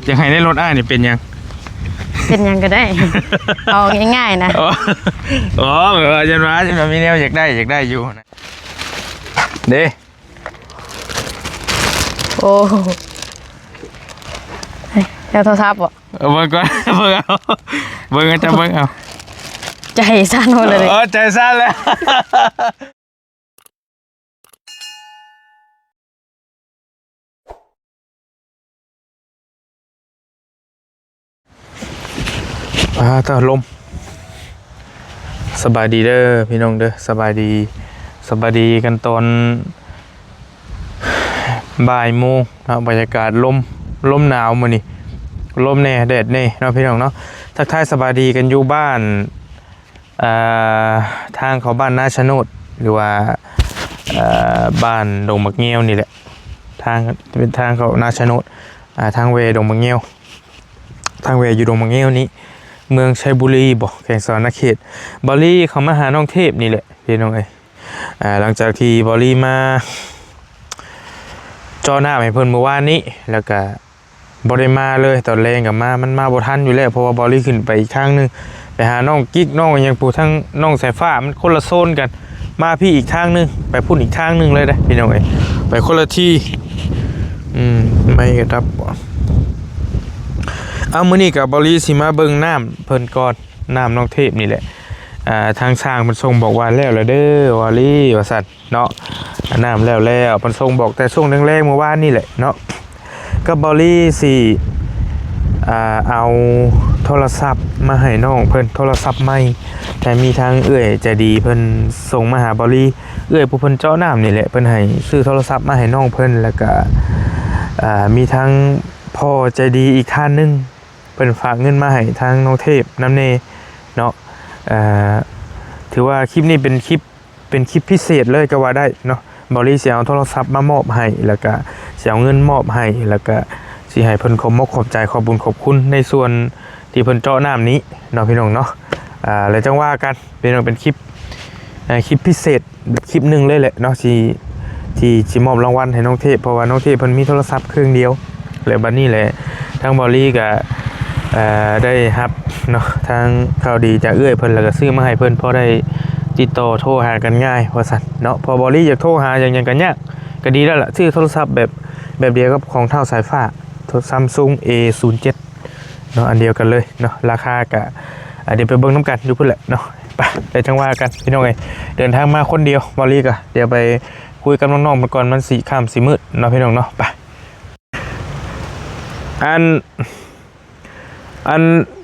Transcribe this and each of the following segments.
ຢາກໃຫ້ໃນລົດອ້າຍນີ້ເປັນຫຍັງ? ເປັນຫຍັງກໍໄດ້ ເອົາງ່າຍໆນະ. ອໍ ອໍ ແບບວ່າ ຢ້ານວ່າ ຢ້ານວ່າມີແນວຢາກໄດ້ ຢາກໄດ້ຢູ່ນະ. ເດ້ ໂອ້ ເອົາໂທລະສັບບໍ? ເອົາເບິ່ງກ່ອນ ເບິ່ງເອົາ ເບິ່ງເອົາ ເຈົ້າເບິ່ງເອົາ. ໃຈສັ່ນໝົດເລີຍ. ເອີ ໃຈສັ່ນແລ້ວ. ອ່າ ຕາລົມ. ສະບາຍດີເດີພີ່ນ້ອງເດີ ສະບາຍດີ ສະບາຍດີກັນຕອນບ່າຍໂມງເນາະ. ບັນຍາກາດລົມ ລົມໜາວມື້ນີ້ ລົມແດ່ແດດແດ່ເນາະພີ່ນ້ອງເນາະ. ທັກທາຍສະບາຍດີກັນຢູ່ບ້ານ ອ່າ ທາງເຂົ້າບ້ານນາຊະໂນດ ຫຼືວ່າ ອ່າ ບ້ານດົງໝາກງຽວນີ້ແຫຼະ. ທາງ ເປັນທາງເຂົ້ານາຊະໂນດ ອ່າ ທາງແວ່ດົງໝາກງຽວ ທາງແວ່ຢູ່ດົງໝາກງຽວນີ້ ເມືອງໄຊບູລີບໍ ແຂວງສະຫວັນນະເຂດ. ບ່າວລີເຂົ້າມາຫານ້ອງເທບນີ້ແຫຼະພີ່ນ້ອງເອີຍ. ອ່າ ຫຼັງຈາກທີ່ບ່າວລີມາເຈາະນ້ຳໃຫ້ເພິ່ນມື້ວານນີ້ ແລ້ວກະ ບໍ່ໄດ້ມາເລີຍ. ຕອນແລງກໍມາ ມັນມາບໍ່ທັນຢູ່ແລ້ວ ເພາະວ່າບ່າວລີຂຶ້ນໄປອີກທາງໜຶ່ງ ໄປຫານ້ອງກິກນ້ອງຫຍັງ ຜູ້ທາງນ້ອງສາຍຟ້າ ມັນຄົນລະໂຊນກັນ. ມາພີ້ອີກທາງໜຶ່ງ ໄປພຸ້ນອີກທາງໜຶ່ງເລີຍເດ້ພີ່ນ້ອງເອີຍ ໄປຄົນລະທີ່. ອືມ ໄມ້ກະດັບ. ເອົາ ມື້ນີ້ກໍບ່າວລີຊິມາເບິ່ງນ້ຳເພິ່ນກ່ອນ ນ້ຳນ້ອງເທບນີ້ແຫຼະ. ອ່າ ທາງຊ່າງເພິ່ນສົ່ງບອກວ່າແລ້ວລະເດີບ່າວລີ ວ່າຊັ້ນ. ເນາະ ນ້ຳແລ້ວໆ ເພິ່ນສົ່ງບອກແຕ່ຊ່ວງແລງໆ ມື້ວານນີ້ແຫຼະເນາະ. ກັບບ່າວລີຊິ ອ່າ ເອົາໂທລະສັບມາໃຫ້ນ້ອງເພິ່ນ ໂທລະສັບໃໝ່ ແຕ່ມີທາງເອື້ອຍໃຈດີເພິ່ນສົ່ງມາຫາບ່າວລີ ເອື້ອຍຜູ້ເພິ່ນເຈາະນ້ຳນີ້ແຫຼະ ເພິ່ນໃຫ້ຊື້ໂທລະສັບມາໃຫ້ນ້ອງເພິ່ນ ແລ້ວກະ ອ່າ ມີທາງພໍ່ໃຈດີອີກທ່ານໜຶ່ງ ເພິ່ນຝາກເງິນມາໃຫ້ທາງນ້ອງເທບນຳແດ່ເນາະ. ເອີ ຖືວ່າຄລິບນີ້ເປັນຄລິບ ເປັນຄລິບພິເສດເລີຍກໍວ່າໄດ້ເນາະ. ບ່າວລີຊິເອົາໂທລະສັບມາມອບໃຫ້ ແລ້ວກະຊິເອົາເງິນມອບໃຫ້ ແລ້ວກະຊິໃຫ້ເພິ່ນຂອບມົກຂອບໃຈ ຂອບບຸນຂອບຄຸນໃນສ່ວນທີ່ເພິ່ນເຈາະນ້ຳນີ້ເນາະ ພີ່ນ້ອງເນາະ. ອ່າ ແລ້ວຈັ່ງວ່າກັນ ເປັນ ເປັນຄລິບ ເອີ ຄລິບພິເສດ ແບບຄລິບໜຶ່ງເລີຍແຫຼະເນາະ ທີ່ ທີ່ຊິມອບລາງວັນໃຫ້ນ້ອງເທບ ເພາະວ່ານ້ອງເທບເພິ່ນມີໂທລະສັບເຄື່ອງດຽວ ແລະ ບັດນີ້ແຫຼະ ທາງບ່າວລີກະ ເອີ ໄດ້ຮັບເນາະ ທາງຂ່າວດີຈາກເອື້ອຍເພິ່ນ ແລ້ວກະຊື້ມາໃຫ້ເພິ່ນ ພໍໄດ້ຕິດຕໍ່ໂທຫາກັນງ່າຍວ່າຊັ້ນເນາະ. ເພາະບ່າວລີຢາກໂທຫາຫຍັງ ຫຍັງກະຍາກ ກະດີແລ້ວລະ ຊື້ໂທລະສັບແບບ ແບບດຽວກັບຂອງທ້າວສາຍຟ້າ ໂທ Samsung A ສູນເຈັດ ເນາະ ອັນດຽວກັນເລີຍເນາະ. ລາຄາກະ ອ່າ ດຽວໄປເບິ່ງນຳກັນຢູ່ພຸ້ນແຫຼະເນາະ. ໄປ ແລ້ວຈັ່ງວ່າກັນພີ່ນ້ອງເອີຍ. ເດີນທາງມາຄົນດຽວ ບ່າວລີກະດຽວໄປຄຸຍກັບນ້ອງໆ ເພິ່ນກ່ອນ ມັນຊິຄ່ຳຊິມືດເນາະ ພີ່ນ້ອງເນາະ. ໄປ ອັນ ອັນ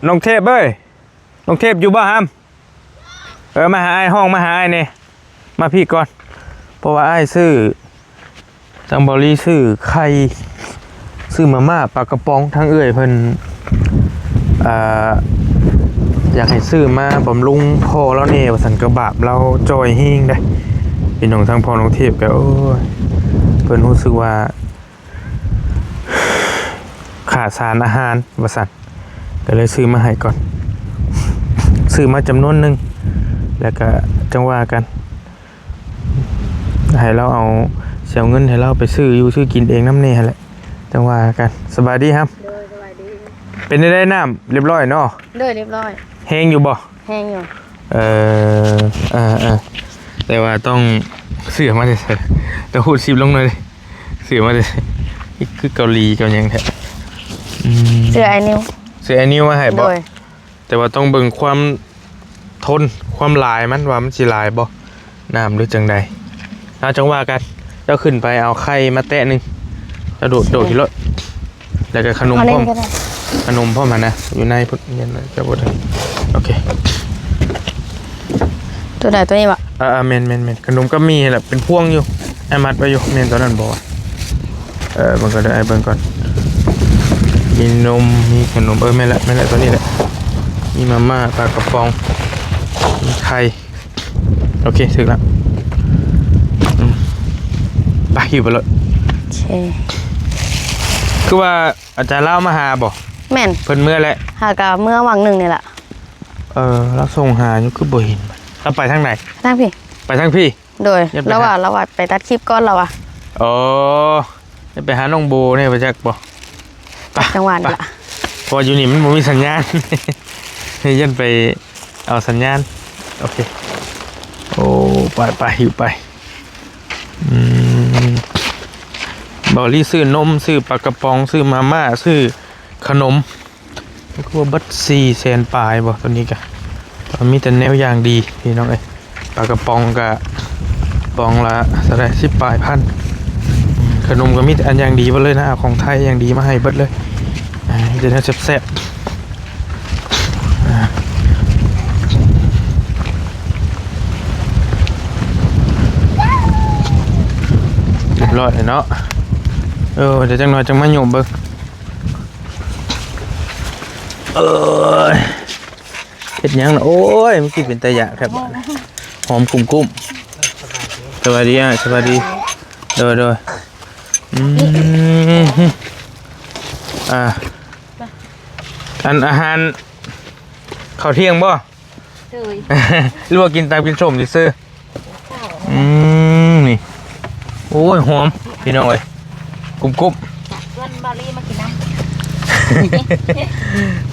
ນ້ອງເທບເອີຍ ນ້ອງເທບຢູ່ບໍ່ຫຳ? ເອີ ມາຫາອ້າຍ ຮ້ອງມາຫາອ້າຍແດ່ ມາພີ້ກ່ອນ ເພາະວ່າອ້າຍຊື້ ທາງບ່າວລີຊື້ໄຂ່ ຊື້ມາມ່າ ປາກະປ໋ອງ ທາງເອື້ອຍເພິ່ນ ອ່າ ຢາກໃຫ້ຊື້ມາບຳລຸງພໍ່ລາວແດ່ວ່າຊັ້ນ ກະບາບລາວຈ່ອຍແຮງເດ້ ພີ່ນ້ອງ. ທາງພໍ່ນ້ອງເທບກະ ໂອ້ຍ ເພິ່ນຮູ້ສຶກວ່າ ຂາດສານອາຫານວ່າຊັ້ນ ກໍເລີຍຊື້ມາໃຫ້ກ່ອນ ຊື້ມາຈຳນວນໜຶ່ງ ແລ້ວກໍຈັ່ງວ່າກັນ ໃຫ້ລາວເອົາ ຊິເອົາເງິນໃຫ້ລາວໄປຊື້ຢູ່ຊື້ກິນເອງນຳແດ່ຫັ້ນແຫຼະ ຈັ່ງວ່າກັນ. ສະບາຍດີຫຳ? ໂດຍ ສະບາຍດີ. ເປັນແນວໃດ ນ້ຳຮຽບຮ້ອຍເນາະ? ໂດຍ ຮຽບຮ້ອຍ. ແຮງຢູ່ບໍ່? ແຮງຢູ່. ເອີ ເອີ ເອີ ແຕ່ວ່າຕ້ອງ ເສື້ອມາແຕ່ໃສ? ຕ້ອງຮູດຊິບລົງໜ່ອຍເດ້. ເສື້ອມາແຕ່ໃສ? ຄືເກົາຫຼີເກົາຫຍັງແທ້. ອືມ ເສື້ອໄອນິວ ເສື້ອໄອນິວມາໃຫ້ບໍ? ໂດຍ. ແຕ່ວ່າຕ້ອງເບິ່ງຄວາມທົນ ຄວາມຫຼາຍມັນ ວ່າມັນຊິຫຼາຍບໍ່ ນ້ຳ ຫຼືຈັ່ງໃດ. ເອົາ ຈັ່ງວ່າກັນ ເຈົ້າຂຶ້ນໄປເອົາໄຂ່ມາແຕະໜຶ່ງ ເຈົ້າໂດດ ໂດດຂຶ້ນໂລດ. ແລ້ວກໍຂະໜົມພ້ອມ ເອົານີ້ກໍໄດ້ ຂະໜົມພ້ອມຫັ້ນນະ ຢູ່ໃນພຸ້ນ ເຢັນແລ້ວຈະບໍ່ໄດ້. ໂອເຄ ຕົວໃດ ຕົວນີ້ບໍ? ອ່າໆ ແມ່ນໆໆ ຂະໜົມກັບໝີ່ຫັ້ນແຫຼະ ເປັນພວງຢູ່ ອ້າຍມັດໄວ້ຢູ່. ແມ່ນຕົວນັ້ນບໍ? ເອີ ເບິ່ງກ່ອນເດີ ອ້າຍເບິ່ງກ່ອນ. ມີນົມ ມີຂະໜົມ ເອີ ແມ່ນແຫຼະ ແມ່ນແຫຼະ ຕົວນີ້ແຫຼະ. ມີມາມ່າ ປາກະປ໋ອງ ມີໄຂ່. ໂອເຄ ຖືກລະ. ອືມ ໄປ ຫິ້ວໄປໂລດ. ໂອເຄ ຄືວ່າອາຈານລາວມາຫາບໍ? ແມ່ນ ເພິ່ນເມືອແລ້ວ ຫາກະເມືອຫວ່າງໜຶ່ງນີ້ລະ. ເອີ ລາວສົ່ງຫາຢູ່ ຄືບໍ່ເຫັນ. ລາວໄປທາງໃດ? ທາງພີ້ ໄປທາງພີ້. ໂດຍ ລາວວ່າ ລາວວ່າໄປຕັດຄລິບກ່ອນ ລາວວ່າ. ອໍ ໄປຫານ້ອງໂບແດ່ ໄປຈັກບໍ? ໄປ ຈັກຫວ່ານ ໄປ ລະ ເພາະວ່າຢູ່ນີ້ມັນບໍ່ມີສັນຍານ ຢ້ານໄປເອົາສັນຍານ. ໂອເຄ ໂອ້ ໄປໆ ຫິ້ວໄປ. ອືມ ບ່າວລີ້ຊື້ນົມ ຊື້ປາກະປ໋ອງ ຊື້ມາມ່າ ຊື້ຂະໜົມ. ຄືວ່າເບິດສີ່ແສນປາຍບໍ່ ໂຕນີ້ກະ ມີແຕ່ແນວຢ່າງດີພີ່ນ້ອງເອີຍ. ປາກະປ໋ອງກະປ໋ອງລະເທົ່າໃດ ສິບປາຍພັນ. ອືມ ຂະໜົມກະມີແຕ່ອັນຢ່າງດີເບິດເລີຍນະ ເອົາຂອງໄທຢ່າງດີມາໃຫ້ເບິດເລີຍ. ອ່າ ມີແຕ່ແນວແຊບໆ. ອ່າ ຮຽບຮ້ອຍແລ້ວເນາະ. ເອີ ດຽວຈັກໜ່ອຍຈັ່ງມາໂຍມເບິ່ງ. ເອີຍ ເຮັດຫຍັງລະ? ໂອ້ຍ ມັນຄືເປັນຕາຢາກແທ້ບາດນີ້ ຫອມກຸ້ມໆ. ສະບາຍດີອ້າຍ ສະບາຍດີ. ໂດຍໆ. ອືມ ອ່າ ອັນອາຫານ ເຂົ້າທ່ຽງບໍ່? ໂດຍ ຫຼືວ່າກິນຕຳກິນສົ້ມຊື່ໆ? ອືມ ນີ້ ໂອ້ຍ ຫອມພີ່ນ້ອງເອີຍ ກຸບໆ. ຊວນບ່າວລີມາກິນນຳ.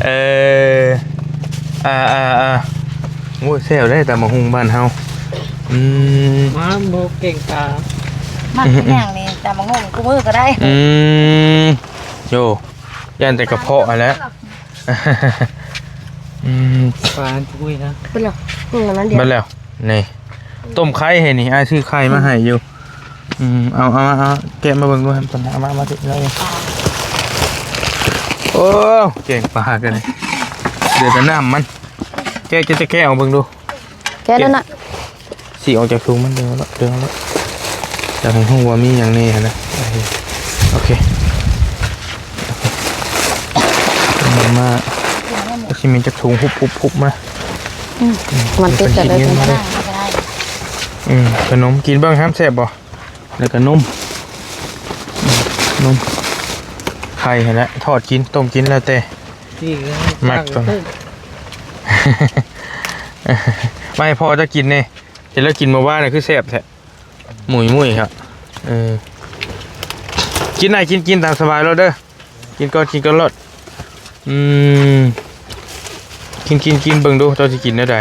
ເອີ ອ່າໆໆ ໂອ້ຍ ແຊວໄດ໋ຕຳບັກຫຸ່ງບ້ານເຮົາ. ອືມ ມາບໍ່ເກັ່ງຕາ ມັກຫຍັງນີ້ ຕຳບັກຫຸ່ງຄູ່ມື້ກໍໄດ້. ອືມ ໂຢ ຢ້ານແຕ່ກະເພາະຫັ້ນແຫຼະ. ອືມ ປານປຸ້ຍນະ ເບິດແລ້ວ ເບິດແລ້ວ ນີ້ ຕົ້ມໄຂ່ໃຫ້ນີ້ ອ້າຍຊື້ໄຂ່ມາໃຫ້ຢູ່. ອືມ ເອົາ ເອົາ ເອົາ ແກະມາເບິ່ງດູ ເອົາມາ ເອົາມາ ເອົາມາ ໂອ້ ແກງປາກັນ ເຫຼືອແຕ່ນ້ຳມັນ ແກະ ຈະ ຈະແກະອອກເບິ່ງດູ ແກະແລ້ວນະ. ສີກອອກຈາກຖົງມັນ ເດີເອົາລະ ເດີເອົາລະ ຢາກໃຫ້ຮູ້ວ່າມີຫຍັງແດ່ຫັ້ນນະ. ໂອເຄ ມາ ຊິມີຈັກຖົງ ຫຸບໆໆ ມາ. ອືມ ມັນຕິດກັນເລີຍ ເພິ່ນຊິເອົາເງິນມາເລີຍ. ອືມ ຂະໜົມ ກິນເບິ່ງຫາແຊບບໍ່? ແລ້ວກໍນົມ ນົມ ໄຂ່ຫັ້ນແຫຼະ ທອດກິນ ຕົ້ມກິນ ແລ້ວແຕ່ມັກ. ມາໃຫ້ພໍ່ເຈົ້າກິນແດ່ ເຫັນລາວກິນມື້ວານນະ ຄືແຊບແທ້ ໝຸຍໆ ຄັບ. ເອີ ກິນໄດ້ ກິນ ກິນຕາມສະບາຍໂລດເດີ. ກິນກ່ອນ ກິນກ່ອນໂລດ. ອືມ ກິນ ກິນ ກິນເບິ່ງດູ ເຈົ້າຊິກິນແນວໃດ?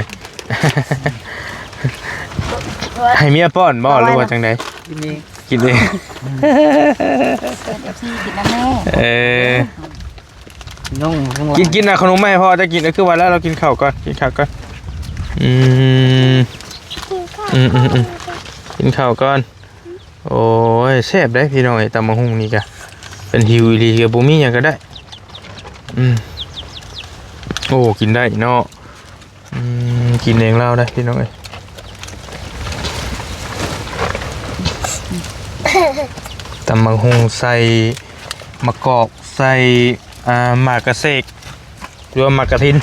ໃຫ້ເມຍປ້ອນບໍ່ ຫຼືວ່າຈັ່ງໃດ? ກິນເອງ ກິນເອງ. ເອີ ກິນ ກິນ ເອົາຂະໜົມມາໃຫ້ພໍ່ເຈົ້າກິນ. ເອີ ຄືວ່າແລ້ວ ລາວກິນເຂົ້າກ່ອນ ກິນເຂົ້າກ່ອນ. ອືມ ກິນເຂົ້າກ່ອນ. ໂອ້ຍ ແຊບເດ້ພີ່ນ້ອງເອີຍ ຕຳບັກຫຸ່ງນີ້ກະ ເປັນຫິວອີ່ຫຼີ ກະບໍ່ມີຫຍັງກະໄດ້. ອືມ ໂອ້ ກິນໄດ້ເນາະ. ອືມ ກິນເອງລາວໄດ້ພີ່ນ້ອງເອີຍ. ຕຳບັກຫຸ່ງໃສ່ໝາກກອກ ໃສ່ ອ່າ ໝາກກະເສກ ຫຼືວ່າໝາກກະທິນ.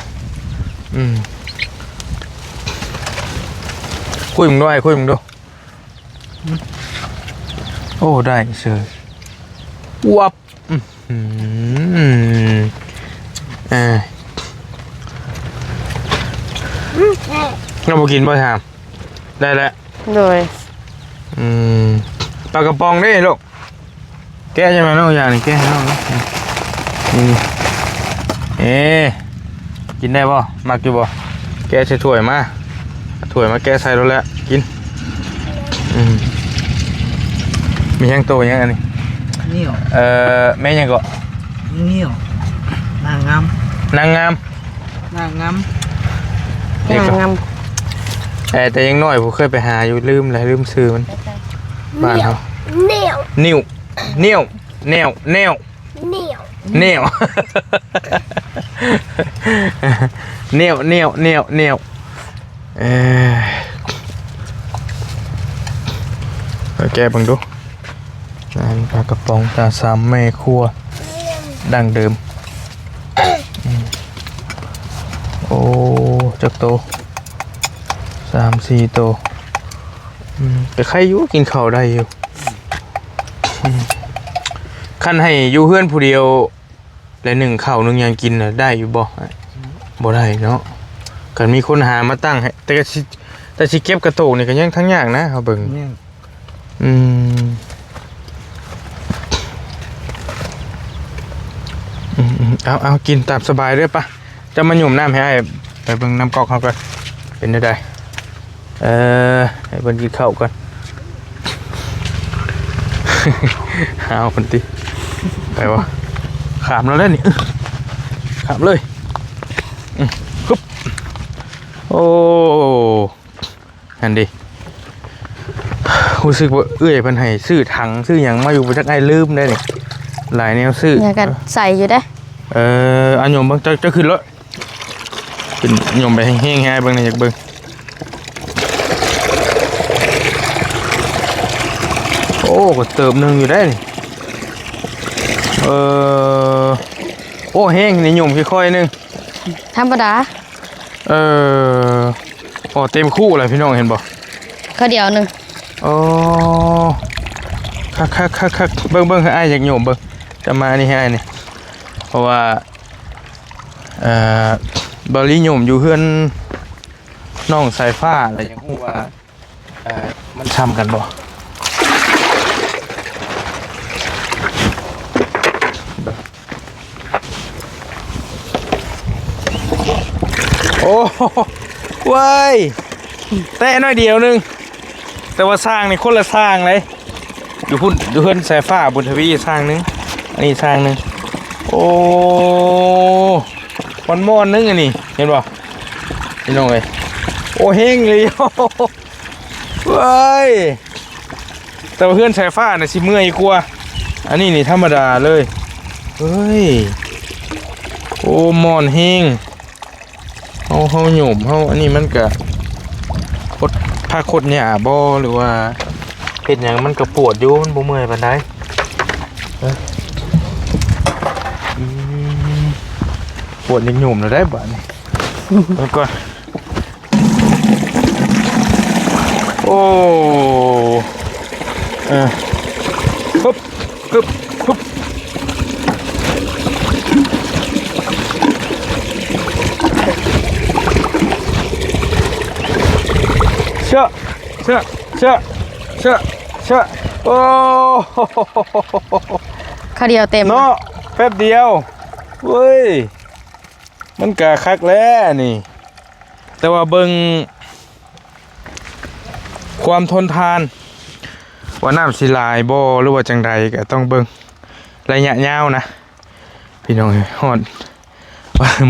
ອືມ ຄຸຍເບິ່ງດູ ອ້າຍ ຄຸຍເບິ່ງດູ. ໂອ້ ໄດ້ເສີຍ ອວບ. ອືມ ເອີ ເຮົາບໍ່ກິນບໍ່ຖາມ ໄດ້ແລ້ວ. ໂດຍ. ອືມ ປາກະປ໋ອງເດ້ລູກ ແກະໃຫ້ນ້ອງຢ່າງນີ້ ແກະໃຫ້ນ້ອງນີ້ ນີ້ ເອ ກິນໄດ້ບໍ່? ມັກຢູ່ບໍ່? ແກະໃສ່ຖ້ວຍມາ ຖ້ວຍມາແກະໃສ່ໂລດແຫຼະ ກິນ. ອືມ ມີຫຍັງໂຕຫຍັງອັນນີ້? ໜຽວ ເອີ ແມ່ຫຍັງເກາະ? ໜຽວ ນາງງາມ ນາງງາມ ນາງງາມ ນາງງາມ. ເອີ ແຕ່ຍັງນ້ອຍ ຜູ້ເຄີຍໄປຫາຢູ່ ລືມແລ້ວ ລືມຊື່ມັນ ບ້ານເຮົາ. ໜຽວ ໜຽວ ໜຽວ ໜຽວ ໜຽວ ໜຽວ ໜຽວ ໜຽວ ໜຽວ ໜຽວ. ເອີ ມາແກະເບິ່ງດູ ອັນປາກະປ໋ອງຕາສາມແມ່ຄົວດັ້ງເດີມ. ອືມ ໂອ້ ຈັກໂຕ? ສາມສີ່ໂຕ. ອືມ ແຕ່ໄຄຢູ່ ກິນເຂົ້າໄດ້ຢູ່. ອືມ ຄັນໃຫ້ຢູ່ເຮືອນຜູ້ດຽວ ແລະ ໜຶ້ງເຂົ້າໜຶ້ງຫຍັງກິນນະ ໄດ້ຢູ່ບໍ່? ບໍ່ໄດ້ເນາະ ຄັນມີຄົນຫາມາຕັ້ງໃຫ້. ແຕ່ກະຊິ ແຕ່ຊິເກັບກະໂຕກນີ້ກະຍັງທັງຍາກນະ ເຮົາເບິ່ງ. ອືມ ອືມ. ເອົາ ເອົາ ກິນຕາມສະບາຍເດີ້ປະ. ເຈົ້າມາຫຍຸ່ມນ້ຳໃຫ້ອ້າຍ ໄປເບິ່ງນ້ຳກອກເຮົາກ່ອນ ເປັນແນວໃດ. ເອີ ໃຫ້ເພິ່ນກິນເຂົ້າກ່ອນ. ຫາວເພິ່ນຕິ ໄປບໍ່? ຂ້າມແລ້ວເດ້ນີ້ ຂ້າມເລີຍ. ອື ຮຶບ ໂອ້ ຫັ້ນເດ ຮູ້ສຶກວ່າເອື້ອຍເພິ່ນໃຫ້ຊື້ຖັງຊື້ຫຍັງມາຢູ່ ບໍ່ຈັກ ອ້າຍລືມໄດ໋ນີ້ ຫຼາຍແນວຊື້. ຍັງກະໃສ່ຢູ່ເດ້. ເອີ ອາ ໂຍມເບິ່ງ ເຈົ້າ ເຈົ້າຂຶ້ນໂລດ ຂຶ້ນໂຍມໄປແຮງໆ ໃຫ້ອ້າຍເບິ່ງແດ່ ຢາກເບິ່ງ. ໂອ້ ກະເຕີບໜຶ່ງຢູ່ໄດ໋ນີ້. ເອີ ໂອ້ ແຮງນີ້ ໂຍມຄ່ອຍໆໜຶ່ງ ທຳມະດາ. ເອີ ອໍ ເຕັມຄູ່ແລ້ວພີ່ນ້ອງ ເຫັນບໍ່? ເຂົ້າດຽວໜຶ່ງ. ອໍ ຄັກໆໆໆ ເບິ່ງໆ ໃຫ້ອ້າຍຢາກໂຍມເບິ່ງ ຈະມາອັນນີ້ໃຫ້ອ້າຍນີ້ ເພາະວ່າ ເອີ ບ່າວລີໂຍມຢູ່ເຮືອນນ້ອງສາຍຟ້າ ແລ້ວຢາກຮູ້ວ່າ ເອີ ມັນຊ່ຳກັນບໍ່? ໂອ້ ວ້າຍ ແຕະໜ້ອຍດຽວໜຶ່ງ ແຕ່ວ່າຊ່າງນີ້ຄົນລະຊ່າງເລີຍ. ຢູ່ພຸ້ນ ຢູ່ເຮືອນສາຍຟ້າບຸນທະວີຊ່າງໜຶ່ງ ອັນນີ້ຊ່າງໜຶ່ງ. ໂອ້ ມ່ອນໆໜຶ່ງອັນນີ້ ເຫັນບໍ່ພີ່ນ້ອງເອີຍ? ໂອ້ ແຮງອີ່ຫຼີ ວ້າຍ ແຕ່ວ່າເຮືອນສາຍຟ້ານະຊິເມື່ອຍກວ່າ ອັນນີ້ນີ້ທຳມະດາເລີຍ. ເອີຍ ໂອ້ ມ່ອນແຮງ. ເຮົາ ເຮົາໂຍມ ເຮົາ ອັນນີ້ມັນກະ ຂົດຜັກຂົດຫຍ້າບໍ່ ຫຼືວ່າເຮັດຫຍັງ ມັນກະປວດຢູ່ ມັນບໍ່ເມື່ອຍປານໃດ. ເອີ ອືມ ປວດຍາກໂຍມແລ້ວໄດ໋ບາດນີ້. ເບິ່ງກ່ອນ ໂອ້ ເອີ ຮຶບ ຮຶບ ຮຶບ ເຊາະ ເຊາະ ເຊາະ ເຊາະ ເຊາະ ໂອ້ ຄາວດຽວເຕັມເນາະ ແປັບດຽວ ເວີຍ ມັນກະຄັກແລ້ວນີ້ ແຕ່ວ່າເບິ່ງ ຄວາມທົນທານ ວ່ານ້ຳຊິຫຼາຍບໍ່ ຫຼືວ່າຈັ່ງໃດ ກະຕ້ອງເບິ່ງໄລຍະຍາວນະ ພີ່ນ້ອງເອີຍ. ຮອດ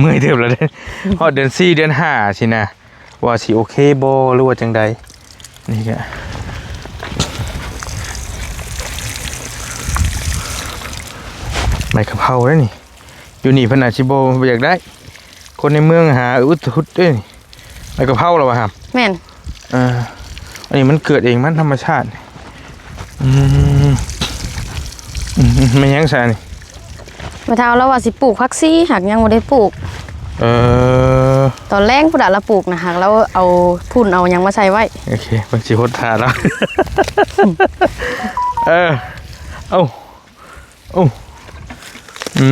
ເມື່ອຍເຕີບແລ້ວເດ້ ຮອດເດືອນສີ່ ເດືອນຫ້າຊີ້ນະ ວ່າຊິໂອເຄບໍ່ ຫຼືວ່າຈັ່ງໃດ. ນີ້ກະ ໃບກະເພົາເດ້ນີ້ ຢູ່ນີ້ເພິ່ນອາດຊິບໍ່ ບໍ່ຢາກໄດ້ ຄົນໃນເມືອງຫາອຶດຫຸດເດ້ນີ້. ໃບກະເພົາລະວ່າຫຳ? ແມ່ນ ເອີ ອັນນີ້ມັນເກີດເອງ ມັນທຳມະຊາດ. ອືມ ອືມ ແມ່ນຫຍັງຊະນີ້? ແມ່ເຖົ້າລາວວ່າຊິປູກຜັກຊີ ຫາກຍັງບໍ່ໄດ້ປູກ. ເອີ ຕອນແລງພຸ້ນລະລາວປູກນະ ຫາກລາວເອົາຝຸ່ນເອົາຫຍັງມາໃສ່ໄວ້. ໂອເຄ ເບິ່ງຊິຫົດຖ້າລາວ. ເອີ ເອົ້າ ໂອ້ ອື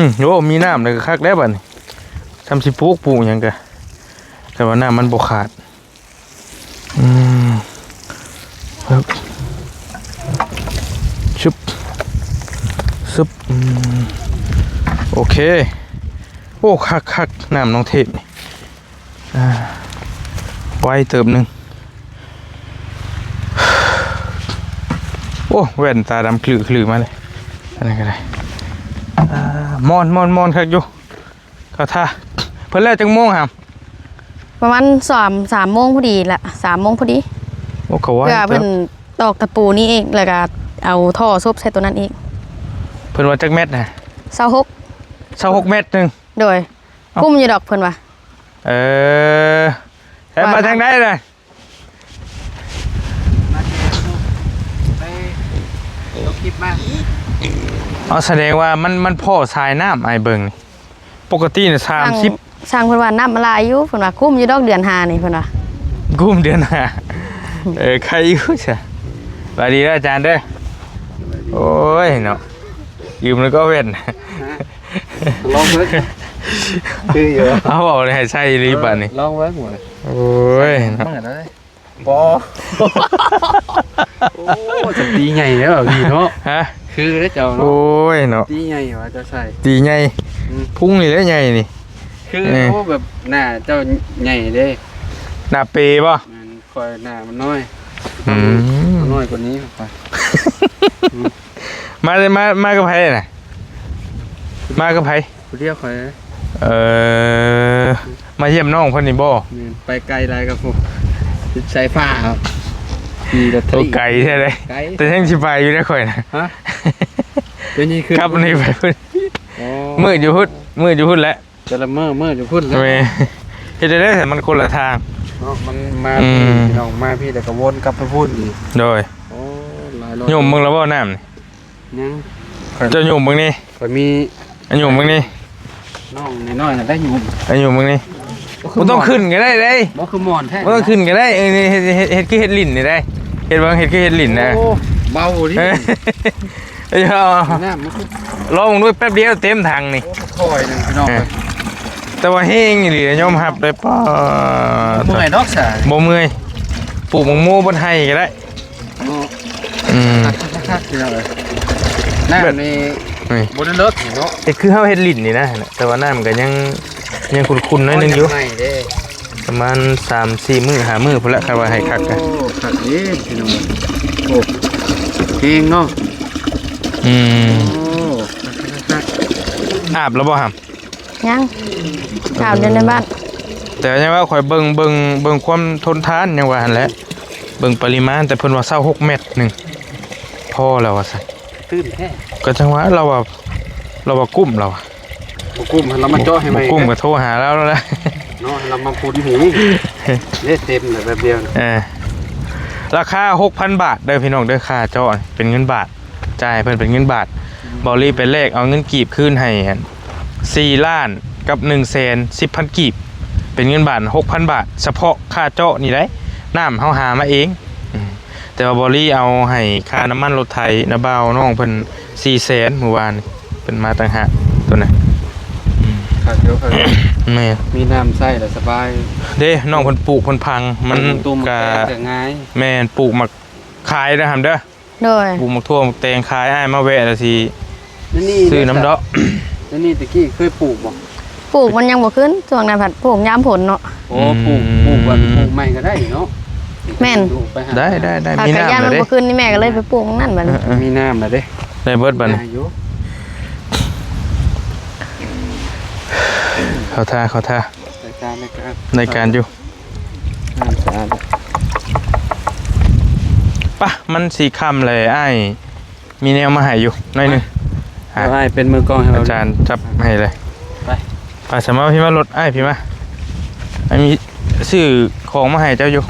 ມ ໂອ້ ມີນ້ຳແລ້ວກະຄັກແລ້ວບາດນີ້ ຊ່ຳຊິປູກ ປູກຫຍັງກະ ແຕ່ວ່ານ້ຳມັນບໍ່ຂາດ. ອືມ ຊຶບ ຊຶບ ຊຶບ ອືມ ໂອເຄ. ໂອ້ ຄັກໆ ນ້ຳໜອງເທບນີ້ ອ່າ ໄວເຕີບໜຶ່ງ. ໂອ້ ແວ່ນຕາດຳຂລຶຂຶມາເລີຍ ອັນນັ້ນກະໄດ້. ອ່າ ມ່ອນ ມ່ອນ ມ່ອນຄັກຢູ່ ເຂົ້າທ່າ. ເພິ່ນແລ້ວຈັກໂມງຫຳ? ປະມານສາມ ສາມໂມງພໍດີລະ ສາມໂມງພໍດີ. ໂອ້ ກະໄວ ເພື່ອເພິ່ນຕອກຕະປູນີ້ເອງ ແລ້ວກະເອົາທໍ່ສົບໃສ່ໂຕນັ້ນອີກ. ເພິ່ນວ່າຈັກແມັດນະ? ຊາວຫົກ ຊາວຫົກແມັດໜຶ່ງ. ໂດຍ ເອົ້າ ກຸ້ມຢູ່ດອກເພິ່ນວ່າ. ເອີ ແລ້ວມາທາງໃດລະ? ມາແຕ່ໄປລົງຄລິບມາ. ເອົາ ສະແດງວ່າມັນ ມັນພໍ້ສາຍນ້ຳ ອ້າຍເບິ່ງນີ້ ປົກກະຕິນະ ສາມສິບ ຊ່າງເພິ່ນວ່ານ້ຳມັນຫຼາຍຢູ່ ເພິ່ນວ່າກຸ້ມຢູ່ດອກເດືອນຫ້ານີ້ ເພິ່ນວ່າ ກຸ້ມເດືອນຫ້າ. ເອີ ໄຄຢູ່ຊະ. ສະບາຍດີເດີອາຈານເດີ. ໂອ້ຍເນາະ ຢືມແລ້ວກໍແວ່ນ ລອງເບິ່ງ ຄືຢູ່ ເອົາ ເອົາໃຫ້ໃສ່ອີ່ຫຼີບາດນີ້ ເອີ ລອງເບິ່ງ. ໂອ້ຍເນາະ ບໍ່ ໂອ້ ຈະຕີໃຫຍ່ແລ້ວນີ້ເນາະ. ຮະ? ຄືເດ້ເຈົ້າເນາະ. ໂອ້ຍເນາະ ຕີໃຫຍ່ວ່າຈະໃສ່ ຕີໃຫຍ່ ອືມ ພຸງນີ້ແຫຼະໃຫຍ່ນີ້ ຄື ເອີ ໂອ້ ແບບໜ້າເຈົ້າໃຫຍ່ເດ້ ໜ້າເປບໍ່? ແມ່ນ ຂ້ອຍໜ້າມັນນ້ອຍ ອືມ ມັນນ້ອຍກວ່ານີ້ຂ້ອຍ ອືມ ມາ ມາ ມາກັບໃຜນະ? ມາກັບໃຜ? ຜູ້ດຽວຂ້ອຍ ເອີ ມາຢ້ຽມນ້ອງເພິ່ນນີ້ບໍ່? ແມ່ນ ໄປໄກຫຼາຍຄັບ ຜູ້ ສາຍຟ້າ ຂີ່ລົດໄຖ ໂອ້ ໄກແທ້ເດ້ ໄກ ແຕ່ຍັງຊິໄປຢູ່ເດ້ຂ້ອຍນະ ຮະ? ເປັນຫຍັງຂຶ້ນ ກັບນີ້ໄປພຸ້ນ ອໍ ມືດຢູ່ພຸ້ນ ມືດຢູ່ພຸ້ນແຫຼະ ແຕ່ລະມື້ ມື້ຢູ່ພຸ້ນແຫຼະ ແມ່ນ ເຮັດໄດ້ໃດ ມັນຄົນລະທາງເນາະ ມັນມາ ອືມ ພີ່ ພີ່ນ້ອງມາພີ່ ແລ້ວກໍວົນກັບໄປພຸ້ນອີກ ໂດຍ ໂອ້ ຫຼາຍ ໂລ ຍົມເບິ່ງແລ້ວບໍ່ນ້ຳນີ້? ຍັງ ເຈົ້າຍົມເບິ່ງນີ້ ຂ້ອຍມີ ອາ ຍົມເບິ່ງນີ້ ນ້ອງນ້ອຍໆນະໄດ້ຍົມ ອາ ຍົມເບິ່ງນີ້ ບໍ່ຄື ບໍ່ຕ້ອງຂຶ້ນກໍໄດ້ເດ້ ບໍ່ຄືໝອນແທ້ ບໍ່ຕ້ອງຂຶ້ນກໍໄດ້ ເອີ ນີ້ເຮັດ ເຮັດ ເຮັດຄືເຮັດຫຼິ້ນນີ້ໄດ້ ເຮັດເບິ່ງ ເຮັດຄືເຮັດຫຼິ້ນນະ ໂອ້ ເບົາດີ ເອີ ເອົາ ນ້ຳມັນຄື ລອງເບິ່ງດູແປັບດຽວເຕັມຖັງນີ້ ໂອ້ ຄ່ອຍໜຶ່ງພີ່ນ້ອງ ເອີ ເອີຍ ແຕ່ວ່າແຮງອີ່ຫຼີ ຍອມຮັບໄດ້ ປ້າ ເມື່ອຍດອກຊະ ບໍ່ເມື່ອຍ ປູກໝາກໂມບົດໄຮ່ກໍໄດ້ ເນາະ ອືມ ຄັກໆໆ ພີ່ນ້ອງເອີຍ ນ້ຳນີ້ ນີ້ ບໍ່ໄດ້ເລິກເນາະ ເຮັດຄືເຮົາເຮັດຫຼິ້ນນີ້ນະ ແຕ່ວ່ານ້ຳກໍຍັງ ຍັງຂຸ່ນໆໜ້ອຍໜຶ່ງຢູ່ ໂອ້ຍ ຍັງໃໝ່ເດ້ ປະມານສາມສີ່ມື້ ຫ້າມື້ພຸ້ນລະ ຄັນວ່າໃຫ້ຄັກກະ ໂອ້ ຄັກເດ້ພີ່ນ້ອງ ໂອ້ ແຮງເນາະ ອືມ ໂອ້ ຄັກໆໆ ອາບແລ້ວບໍ່ຫຳ? ຍັງ ອາບຢູ່ໃນບ້ານ ເອີ ແຕ່ຍັງວ່າຂ້ອຍເບິ່ງ ເບິ່ງ ເບິ່ງຄວາມທົນທານ ຍັງວ່າຫັ້ນແຫຼະ ເບິ່ງປະລິມານ ແຕ່ເພິ່ນວ່າຊາວຫົກແມັດໜຶ່ງ ພໍແລ້ວວ່າຊັ້ນ ຕື່ນແທ້ ກໍຈັ່ງວ່າລາວວ່າ ລາວວ່າກຸ້ມລາວວ່າ ບໍ່ກຸ້ມ ໃຫ້ລາວມາເຈາະໃຫ້ໃໝ່ ບໍ່ກຸ້ມກໍໂທຫາລາວແລ້ວແຫຼະເນາະ ໃຫ້ລາວມາຂຸດໃຫ້ເດ້ ເຕັມແບບດຽວ ເອີ ລາຄາຫົກພັນບາດເດີພີ່ນ້ອງເດີ ຄ່າເຈາະເປັນເງິນບາດ ຈ່າຍໃຫ້ເພິ່ນເປັນເງິນບາດ ເບົາລີໄປແລກເອົາເງິນກີບຄືນໃຫ້ ອັນ ສີ່ລ້ານກັບໜຶ່ງແສນສິບພັນກີບ ເປັນເງິນບາດຫົກພັນບາດ ສະເພາະຄ່າເຈາະນີ້ໄດ໋ ນ້ຳເຮົາຫາມາເອງ ອືມ ແຕ່ວ່າເບົາລີເອົາໃຫ້ຄ່ານ້ຳມັນລົດໄຖນະ ບ່າວນ້ອງເພິ່ນສີ່ແສນມື້ວານນີ້ ເພິ່ນມາຕ່າງຫາກໂຕນັ້ນ ອືມ ຄັກຢູ່ ຄັກຢູ່ ແມ່ນ ມີນ້ຳໃຊ້ແລ້ວສະບາຍເດ້ ນ້ອງເພິ່ນປູກເພິ່ນຝັງ ມັນກໍງ່າຍ ແມ່ນ ປູກໝາກຂາຍເດີຫຳເດີ ໂດຍ ປູກໝາກຖົ່ວໝາກແຕງຂາຍ ອ້າຍມາແວະແລ້ວຊິ ນີ້ ຊື້ນຳດອກ ນີ້ແຕ່ກີ້ເຄີຍປູກບໍ່? ປູກມັນຍັງບໍ່ຂຶ້ນ ຊ່ວງນັ້ນພັດປູກຍາມຝົນເນາະ ໂອ້ ປູກ ປູກ ປູກໃໝ່ກໍໄດ້ເນາະ ແມ່ນ ໄດ້ ໄດ້ ໄດ້ ມີນ້ຳ ມັນບໍ່ຂຶ້ນນີ້ ແມ່ກໍເລີຍໄປປູກນັ້ນບັດນີ້ ເອີ ເອີ ມີນ້ຳແລ້ວເດ້ ໄດ້ເບິດບັດນີ້ ໄດ້ຢູ່ ເຂົ້າທ່າ ເຂົ້າທ່າ ໄດ້ການ ໄດ້ການ ໄດ້ການຢູ່ ນ້ຳສະອາດ ປະ ມັນຊິຄ່ຳແລ້ວ ອ້າຍມີແນວມາໃຫ້ຢູ່ໜ້ອຍໜຶ່ງ ດຽວອ້າຍເປັນມືກ້ອງໃຫ້ ອາຈານຈັບໃຫ້ເລີຍ ໄປ ໄປ ສະມາ ພີ່ມາ ລົດອ້າຍ ພີ່ມາ ອ້າຍມີຊື້ຂອງມາໃຫ້ເຈົ້າຢູ່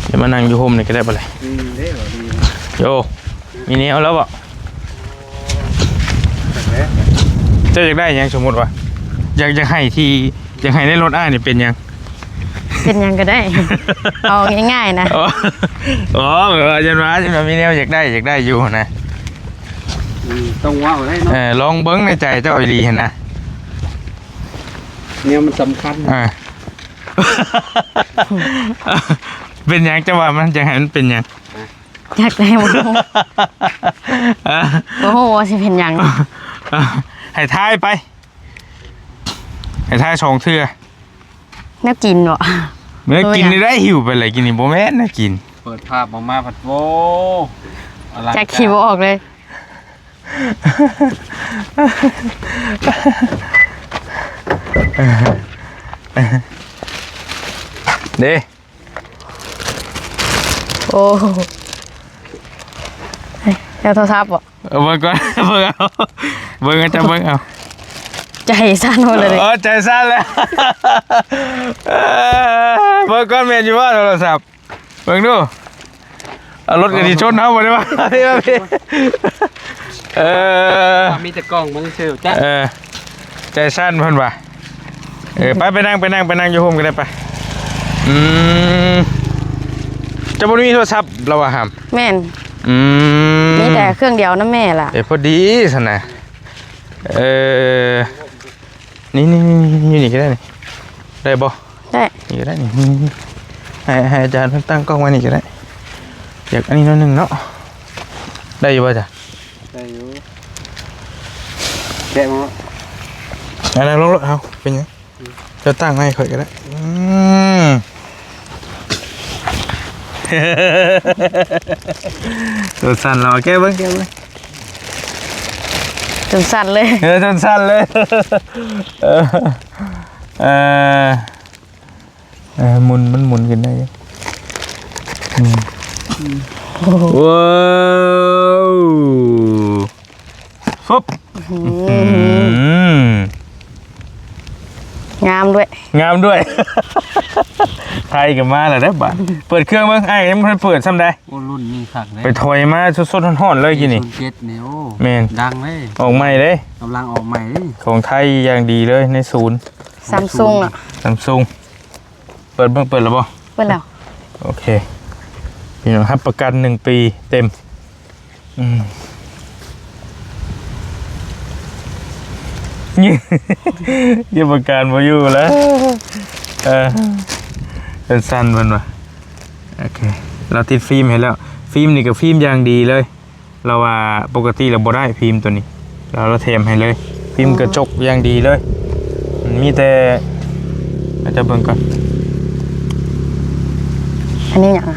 ດຽວມານັ່ງຢູ່ຮົ່ມນີ້ກໍໄດ້ ບໍ່ເລີຍ ອືມ ເດ້ ໂອ້ ມີແນວແລ້ວບໍ່? ເຈົ້າຢາກໄດ້ຫຍັງ? ສົມມຸດວ່າ ຢາກ ຢາກໃຫ້ທີ່ ຢາກໃຫ້ໃນລົດອ້າຍນີ້ເປັນຫຍັງ? ເປັນຫຍັງກໍໄດ້ ເອົາງ່າຍໆນະ ອໍ ອໍ ແບບວ່າ ຢ້ານວ່າ ຢ້ານວ່າມີແນວຢາກໄດ້ ຢາກໄດ້ຢູ່ຫັ້ນນະ ອືມ ຕ້ອງເວົ້າໄດ້ເນາະ ເອີ ລອງເບິ່ງໃນໃຈເຈົ້າອີ່ຫຼີຫັ້ນນະ ແນວມັນສຳຄັນ ເອີ ເປັນຫຍັງ? ເຈົ້າວ່າມັນ ຢາກໃຫ້ມັນເປັນຫຍັງ? ຢາກໄດ້ບໍ່ຮູ້ ເອີ ບໍ່ຮູ້ວ່າຊິເປັນຫຍັງ ເອີ ໃຫ້ທາຍໄປ ໃຫ້ທາຍສອງເທື່ອ ແນວກິນເນາະ ແນວກິນນີ້ໄດ້ ຫິ້ວໄປເລີຍ ກິນນີ້ບໍ່ແມ່ນແນວກິນ ເປີດພາບອອກມາພັດ ໂອ້ ຈັກຄິດບໍ່ອອກເລີຍ ເດ້. ໂອ້ ເອົາໂທລະສັບບໍ່? ເອົາເບິ່ງກ່ອນ ເບິ່ງເອົາ ເບິ່ງເອົາ ເຈົ້າເບິ່ງເອົາ ໃຈສັ່ນໝົດເລີຍ ເອີ ໃຈສັ່ນແລ້ວ ເອີ ເບິ່ງກ່ອນ ແມ່ນຢູ່ບໍ່ໂທລະສັບ? ເບິ່ງດູ ເອົາລົດກໍຊິຊົນເຮົາບໍ່ໄດ້ວ່າ ເອີ ມີແຕ່ກ້ອງມັນຊື່ໆ ເອີ ໃຈສັ່ນເພິ່ນວ່າ ເອີ ໄປ ໄປນັ່ງ ໄປນັ່ງ ໄປນັ່ງຢູ່ຮົ່ມກໍໄດ້ໄປ ອືມ ເຈົ້າບໍ່ໄດ້ມີໂທລະສັບລະຫວາຫຳ? ແມ່ນ ອືມ ມີແຕ່ເຄື່ອງດຽວນຳແມ່ລະ ເອີ ພໍດີຊັ້ນນະ ເອີ ນີ້ໆໆ ຢູ່ນີ້ກໍໄດ້ນີ້ ໄດ້ບໍ່? ໄດ້ ນີ້ກໍໄດ້ນີ້ ໃຫ້ ໃຫ້ອາຈານເພິ່ນຕັ້ງກ້ອງໄວ້ນີ້ກໍໄດ້ ຢາກອັນນີ້ໜ້ອຍໜຶ່ງເນາະ ໄດ້ຢູ່ບໍ່ຈະ? ໄດ້ຢູ່ ອັນນັ້ນລົງໂລດ ເຮົາເປັນຫຍັງ? ເຈົ້າຕັ້ງໃຫ້ຂ້ອຍກໍໄດ້. ອືມ ໂຕສັ່ນແລ້ວ. ແກະເບິ່ງ ແກະເບິ່ງ. ຈົນສັ່ນເລີຍ. ເອີ ຈົນສັ່ນເລີຍ. ເອີ ເອີ ເອີ ໝູນ ມັນໝູນຂຶ້ນໄດ້ຢູ່. ອືມ ໂອ້ໂຫ ວ້າວ ຟຶບ ອືມ ອືມ ງາມດ້ວຍ ງາມດ້ວຍ. ໄທກໍມາແລ້ວເດ້ບາດ. ເປີດເຄື່ອງເບິ່ງ ອ້າຍຍັງບໍ່ທັນເປີດຊ້ຳໃດ. ໂອ້ ລຸ້ນນີ້ຄັກເດ້ ໄປຖອຍມາສົດໆຮ້ອນໆເລີຍກີ້ນີ້. ສູນເຈັດນີ້ ໂອ້ ແມ່ນ ດັງເດ້ ອອກໃໝ່ເດ້ ກຳລັງອອກໃໝ່ເດ້. ຂອງໄທຢ່າງດີເລີຍໃນສູນ Samsung ເນາະ Samsung. ເປີດເບິ່ງ ເປີດແລ້ວບໍ່? ເປີດແລ້ວ. ໂອເຄ ພີ່ນ້ອງ ຮັບປະກັນໜຶ່ງປີເຕັມ. ອືມ ເກັບອາການບໍ່ຢູ່ແລ້ວ. ເອີ ເປັນສັ່ນເພິ່ນວ່າ. ໂອເຄ ລາວຕິດຟິມໃຫ້ແລ້ວ. ຟິມນີ້ກໍຟິມຢ່າງດີເລີຍ. ລາວວ່າປົກກະຕິລາວບໍ່ໄດ້ຟີມໂຕນີ້ ລາວ ລາວແຖມໃຫ້ເລີຍ. ຟີມກະຈົກຢ່າງດີເລີຍ. ມັນມີແຕ່ ໃຫ້ເຈົ້າເບິ່ງກ່ອນ. ອັນນີ້ຫຍັງອະ?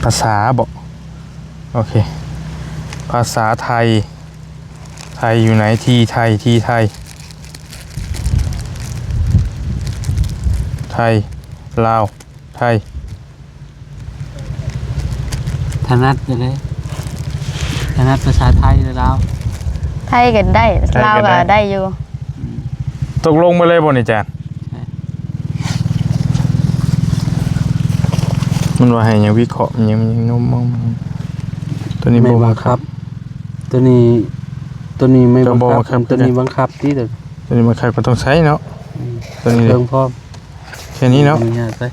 ພາສາບໍ? ໂອເຄ ພາສາໄທ. ໄທຢູ່ໃນ? ທີ່ໄທ ທີ່ໄທ ໄທ ລາວ ໄທ. ຖະໜັດຢູ່ເດ້ ຖະໜັດພາສາໄທ ຫຼື ລາວ? ໄທກໍໄດ້ ໄທກໍໄດ້ ລາວກໍໄດ້ຢູ່. ອືມ ຕົກລົງໄປເລີຍບໍ່ນີ້ ຈານ? ແມ່ນ. ມັນວ່າໃຫ້ຫຍັງວິເຄາະ ຫຍັງ ຫຍັງນົມ ໂຕນີ້ບໍ່ບັງຄັບ ໂຕນີ້ ໂຕນີ້ບໍ່ບັງຄັບ ໂຕນີ້ບັງຄັບຕິ. ໂຕນີ້ບັງຄັບກໍຕ້ອງໃຊ້ເນາະ. ອືມ ໂຕນີ້ເຄື່ອງພ້ອມ. ແຄ່ນີ້ເນາະ ອະນຸຍາດໄປ.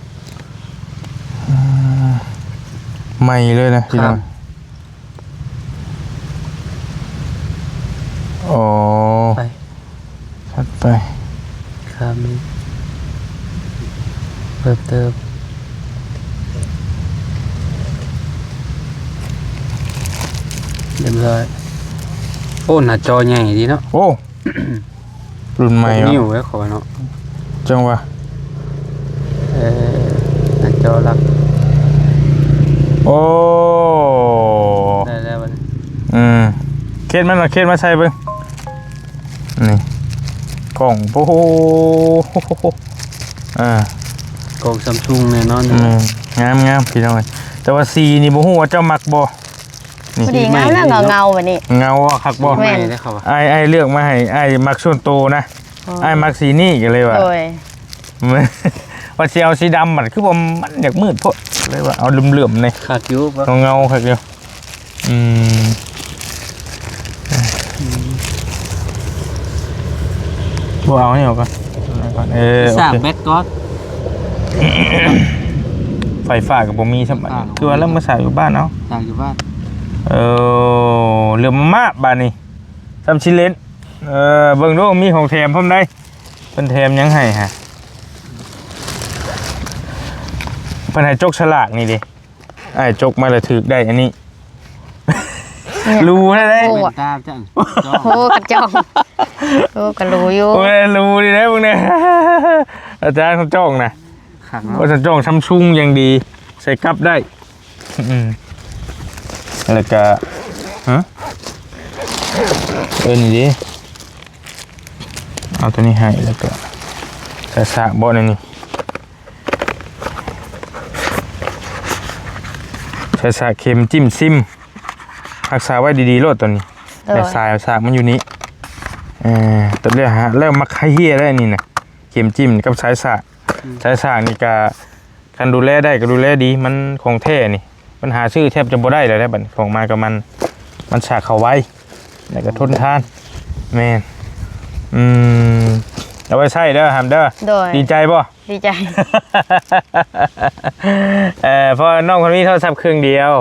ອືມ ໃໝ່ເລີຍນະພີ່ນ້ອງ. ອໍ ໄປ ຖັດໄປ ຂ້າມນີ້ ເພີ່ມເຕີມ ຮຽບຮ້ອຍ. ໂອ້ ໜ້າຈໍໃຫຍ່ດີເນາະ. ໂອ້ ລຸ້ນໃໝ່ ຫົກ ວະ ນິ້ວເດ້ ຂ້ອຍວ່າເນາະ. ຈັ່ງວ່າ ເອີ ໜ້າຈໍຫຼັກ. ໂອ້ ໄດ້ແລ້ວບັດນີ້. ອືມ ເຄສມັນ ເອົາເຄສມາໃສ່ເບິ່ງ. ນີ້ ກ້ອງ ໂອ້ໂຫ ອ່າ ກ້ອງ Samsung ແນ່ນອນ. ອືມ ງາມໆ ພີ່ນ້ອງເອີຍ. ແຕ່ວ່າສີນີ້ບໍ່ຮູ້ວ່າເຈົ້າມັກບໍ່? ນີ້ ພໍດີງາມແລ້ວ ເງົາໆ ແບບນີ້ ເງົາຄັກບໍ່? ແມ່ນ ອ້າຍ ອ້າຍເລືອກມາໃຫ້ ອ້າຍມັກສ່ວນໂຕນະ. ອໍ ອ້າຍມັກສີນີ້ກໍເລີຍວ່າ ໂດຍ ວ່າຊິເອົາສີດຳ ມັນຄືວ່າມັນຢາກມືດໂພດ ເລີຍວ່າເອົາເຫຼື້ອມໆ ນີ້ ຄັກຢູ່ ເງົາໆ ຄັກຢູ່. ອືມ ບໍ່ເອົານີ້ອອກກ່ອນ ເອີ ສາກແບັດກ່ອນ. ໄຟຟ້າກໍບໍ່ມີຊ້ຳ ຄືວ່າແລ້ວມາສາກຢູ່ບ້ານເອົາ ສາກຢູ່ບ້ານ. ເອີ ເຫຼື້ອມມາກບາດນີ້ ຊ້ຳຊິເຫຼັ້ນ. ເອີ ເບິ່ງດູ ມີຂອງແຖມພ້ອມໃດ໋. ເພິ່ນແຖມຫຍັງໃຫ້ຫະ? ເພິ່ນໃຫ້ຈົກສະຫຼາກນີ້ເດ້. ອ້າຍຈົກມາແລ້ວຖືກໄດ້ອັນນີ້. ແມ່ນ ຮູ້ແທ້ເດ້. ໂອ້ ແວ່ນຕາຈັ່ງ ໂອ້ ກັບຈ້ອງ ໂອ້ ກໍຮູ້ຢູ່. ໂອ້ຍ ຮູ້ດີເດ້ເບິ່ງແດ່. ອາຈານຂອງຈ້ອງນະ ຄັກເນາະ. ໂອ້ ຂອງຈ້ອງ Samsung ຢ່າງດີ ໃສ່ກັບໄດ້. ອືມ ແລ້ວກະ ຮະ ເອີ ນີ້ເດ້ ເອົາໂຕນີ້ໃຫ້ ແລ້ວກະ ສະສະເບາະໃນນີ້ ສະສະເຂັມຈິ້ມຊິມ ຮັກສາໄວ້ດີໆໂລດໂຕນີ້. ໂດຍ ແລ້ວສາຍສາກມັນຢູ່ນີ້. ເອີ ຕົວເລືອກຫາ ແລ້ວມັກໃຫ້ເຮຍໄດ້ນີ້ນະ ເຂັມຈິ້ມກັບສາຍສາກ. ອືມ ສາຍສາກນີ້ກະ ຄັນດູແລໄດ້ກໍດູແລດີ ມັນຂອງແທ້ນີ້ ມັນຫາຊື້ແທບຈະບໍ່ໄດ້ແລ້ວເດ້. ບັດຂອງມາກັບມັນ ມັນສາກເຂົ້າໄວ ແລ້ວກໍທົນທານ. ແມ່ນ ອືມ ເອົາໄວ້ໃຊ້ເດີ ຫຳເດີ. ໂດຍ ດີໃຈບໍ່? ດີໃຈ. ເອີ ເພາະນ້ອງເພິ່ນມີໂທລະສັບເຄື່ອງດຽວ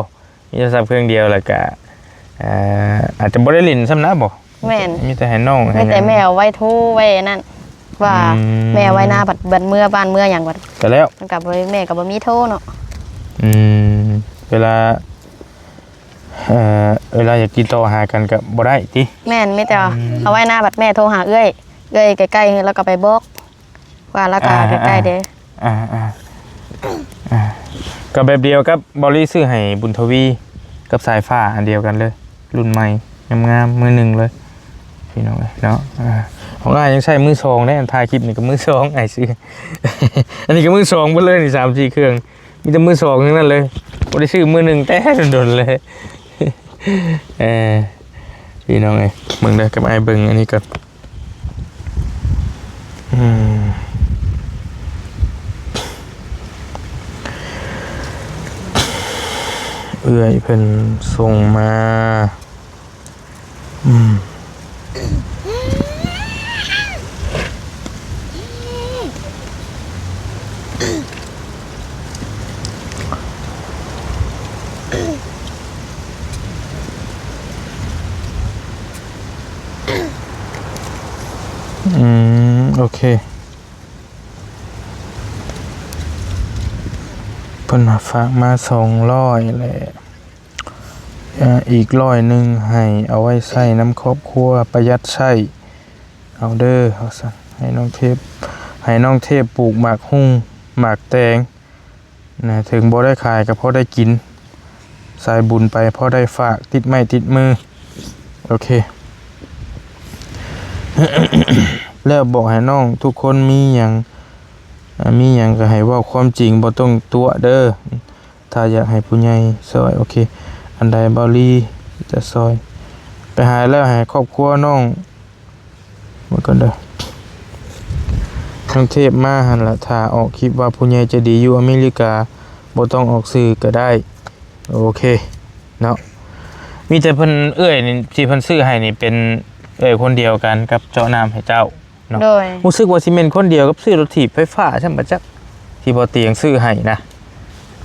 ມີໂທລະສັບເຄື່ອງດຽວ ແລ້ວກະ ເອີ ອາດຈະບໍ່ໄດ້ຫຼິ້ນຊ້ຳນະບໍ? ແມ່ນ ມີແຕ່ໃຫ້ນ້ອງ ມີແຕ່ແມ່ເອົາໄວ້ໂທໄວ້ອັນນັ້ນ ວ່າ ອືມ ແມ່ໄວ້ໜ້າບັດ ບັດເມືອບ້ານເມືອຫຍັງບັດ ກໍແລ້ວ ມັນກໍບໍ່ ແມ່ກໍບໍ່ມີໂທເນາະ. ອືມ ເວລາ ເອີ ເວລາຢາກຕິດຕໍ່ຫາກັນກໍບໍ່ໄດ້ຕິ? ແມ່ນ ມີແຕ່ວ່າ ອືມ ເອົາໄວ້ໜ້າບັດແມ່ໂທຫາເອື້ອຍ ເອື້ອຍໃກ້ໆ ແລ້ວກໍໄປບອກວ່າລາວກໍ ອ່າ ໃກ້ໆເດ້. ອ່າ ອ່າ ອ່າ ກໍແບບດຽວກັບເບົາລີຊື້ໃຫ້ບຸນທະວີກັບສາຍຟ້າ ອັນດຽວກັນເລີຍ ລຸ້ນໃໝ່ງາມໆ ມືໜຶ່ງເລີຍ ພີ່ນ້ອງເອີຍເນາະ. ອ່າ ຂອງອ້າຍຍັງໃຊ້ມືສອງເດ້ ອັນຖ່າຍຄລິບນີ້ກໍມືສອງ ອ້າຍຊື້ ອັນນີ້ກໍມືສອງເບິດເລີຍນີ້ ສາມສີ່ເຄື່ອງ ມີແຕ່ມືສອງທັງນັ້ນເລີຍ ບໍ່ໄດ້ຊື້ມືໜຶ່ງແຕ່ດົນໆເລີຍ. ເອີ ພີ່ນ້ອງເອີຍ ເບິ່ງເດີ ກັບອ້າຍເບິ່ງອັນນີ້ກ່ອນ. ອືມ ເອື້ອຍເພິ່ນສົ່ງມາ. ອືມ ອືມ ໂອເຄ ເພິ່ນວ່າຝາກມາສອງຮ້ອຍແຫຼະ ເອີ ອີກຮ້ອຍໜຶ່ງໃຫ້ເອົາໄວ້ໃຊ້ນຳຄອບຄົວ ປະຢັດໃຊ້ເອົາເດີ ວ່າຊັ້ນ. ໃຫ້ນ້ອງເທບ ໃຫ້ນ້ອງເທບປູກໝາກຮຸ່ງ ໝາກແຕງນະ ເຖິງບໍ່ໄດ້ຂາຍກໍພໍໄດ້ກິນ ສາຍບຸນໄປພໍໄດ້ຝາກ ຕິດໄມ້ຕິດມື. ໂອເຄ ແລ້ວບອກໃຫ້ນ້ອງທຸກຄົນ ມີຫຍັງ ອ່າ ມີຫຍັງກໍໃຫ້ເວົ້າຄວາມຈິງ ບໍ່ຕ້ອງຕົວະເດີ ຖ້າຢາກໃຫ້ຜູ້ໃຫຍ່ຊ່ອຍ. ໂອເຄ ອັນໃດເບົາລີຈະຊ່ອຍ ໄປຫາແລ້ວໃຫ້ຄອບຄົວນ້ອງ ເບິ່ງກ່ອນເດີ ທາງເທບມາຫັ້ນລະ ຖ້າອອກຄລິບວ່າຜູ້ໃຫຍ່ໃຈດີຢູ່ອາເມລິກາ ບໍ່ຕ້ອງອອກຊື່ກໍໄດ້. ໂອເຄເນາະ ມີແຕ່ເພິ່ນ ເອື້ອຍນີ້ ທີ່ເພິ່ນຊື້ໃຫ້ນີ້ ເປັນເອື້ອຍຄົນດຽວກັນກັບເຈາະນ້ຳໃຫ້ເຈົ້າເນາະ. ໂດຍ ຮູ້ສຶກວ່າຊິແມ່ນຄົນດຽວກັບຊື້ລົດຖີບໄຟຟ້າຊ້ຳ ບໍ່ຈັກ ທີ່ບໍ່ຕຽງຊື້ໃຫ້ນະ.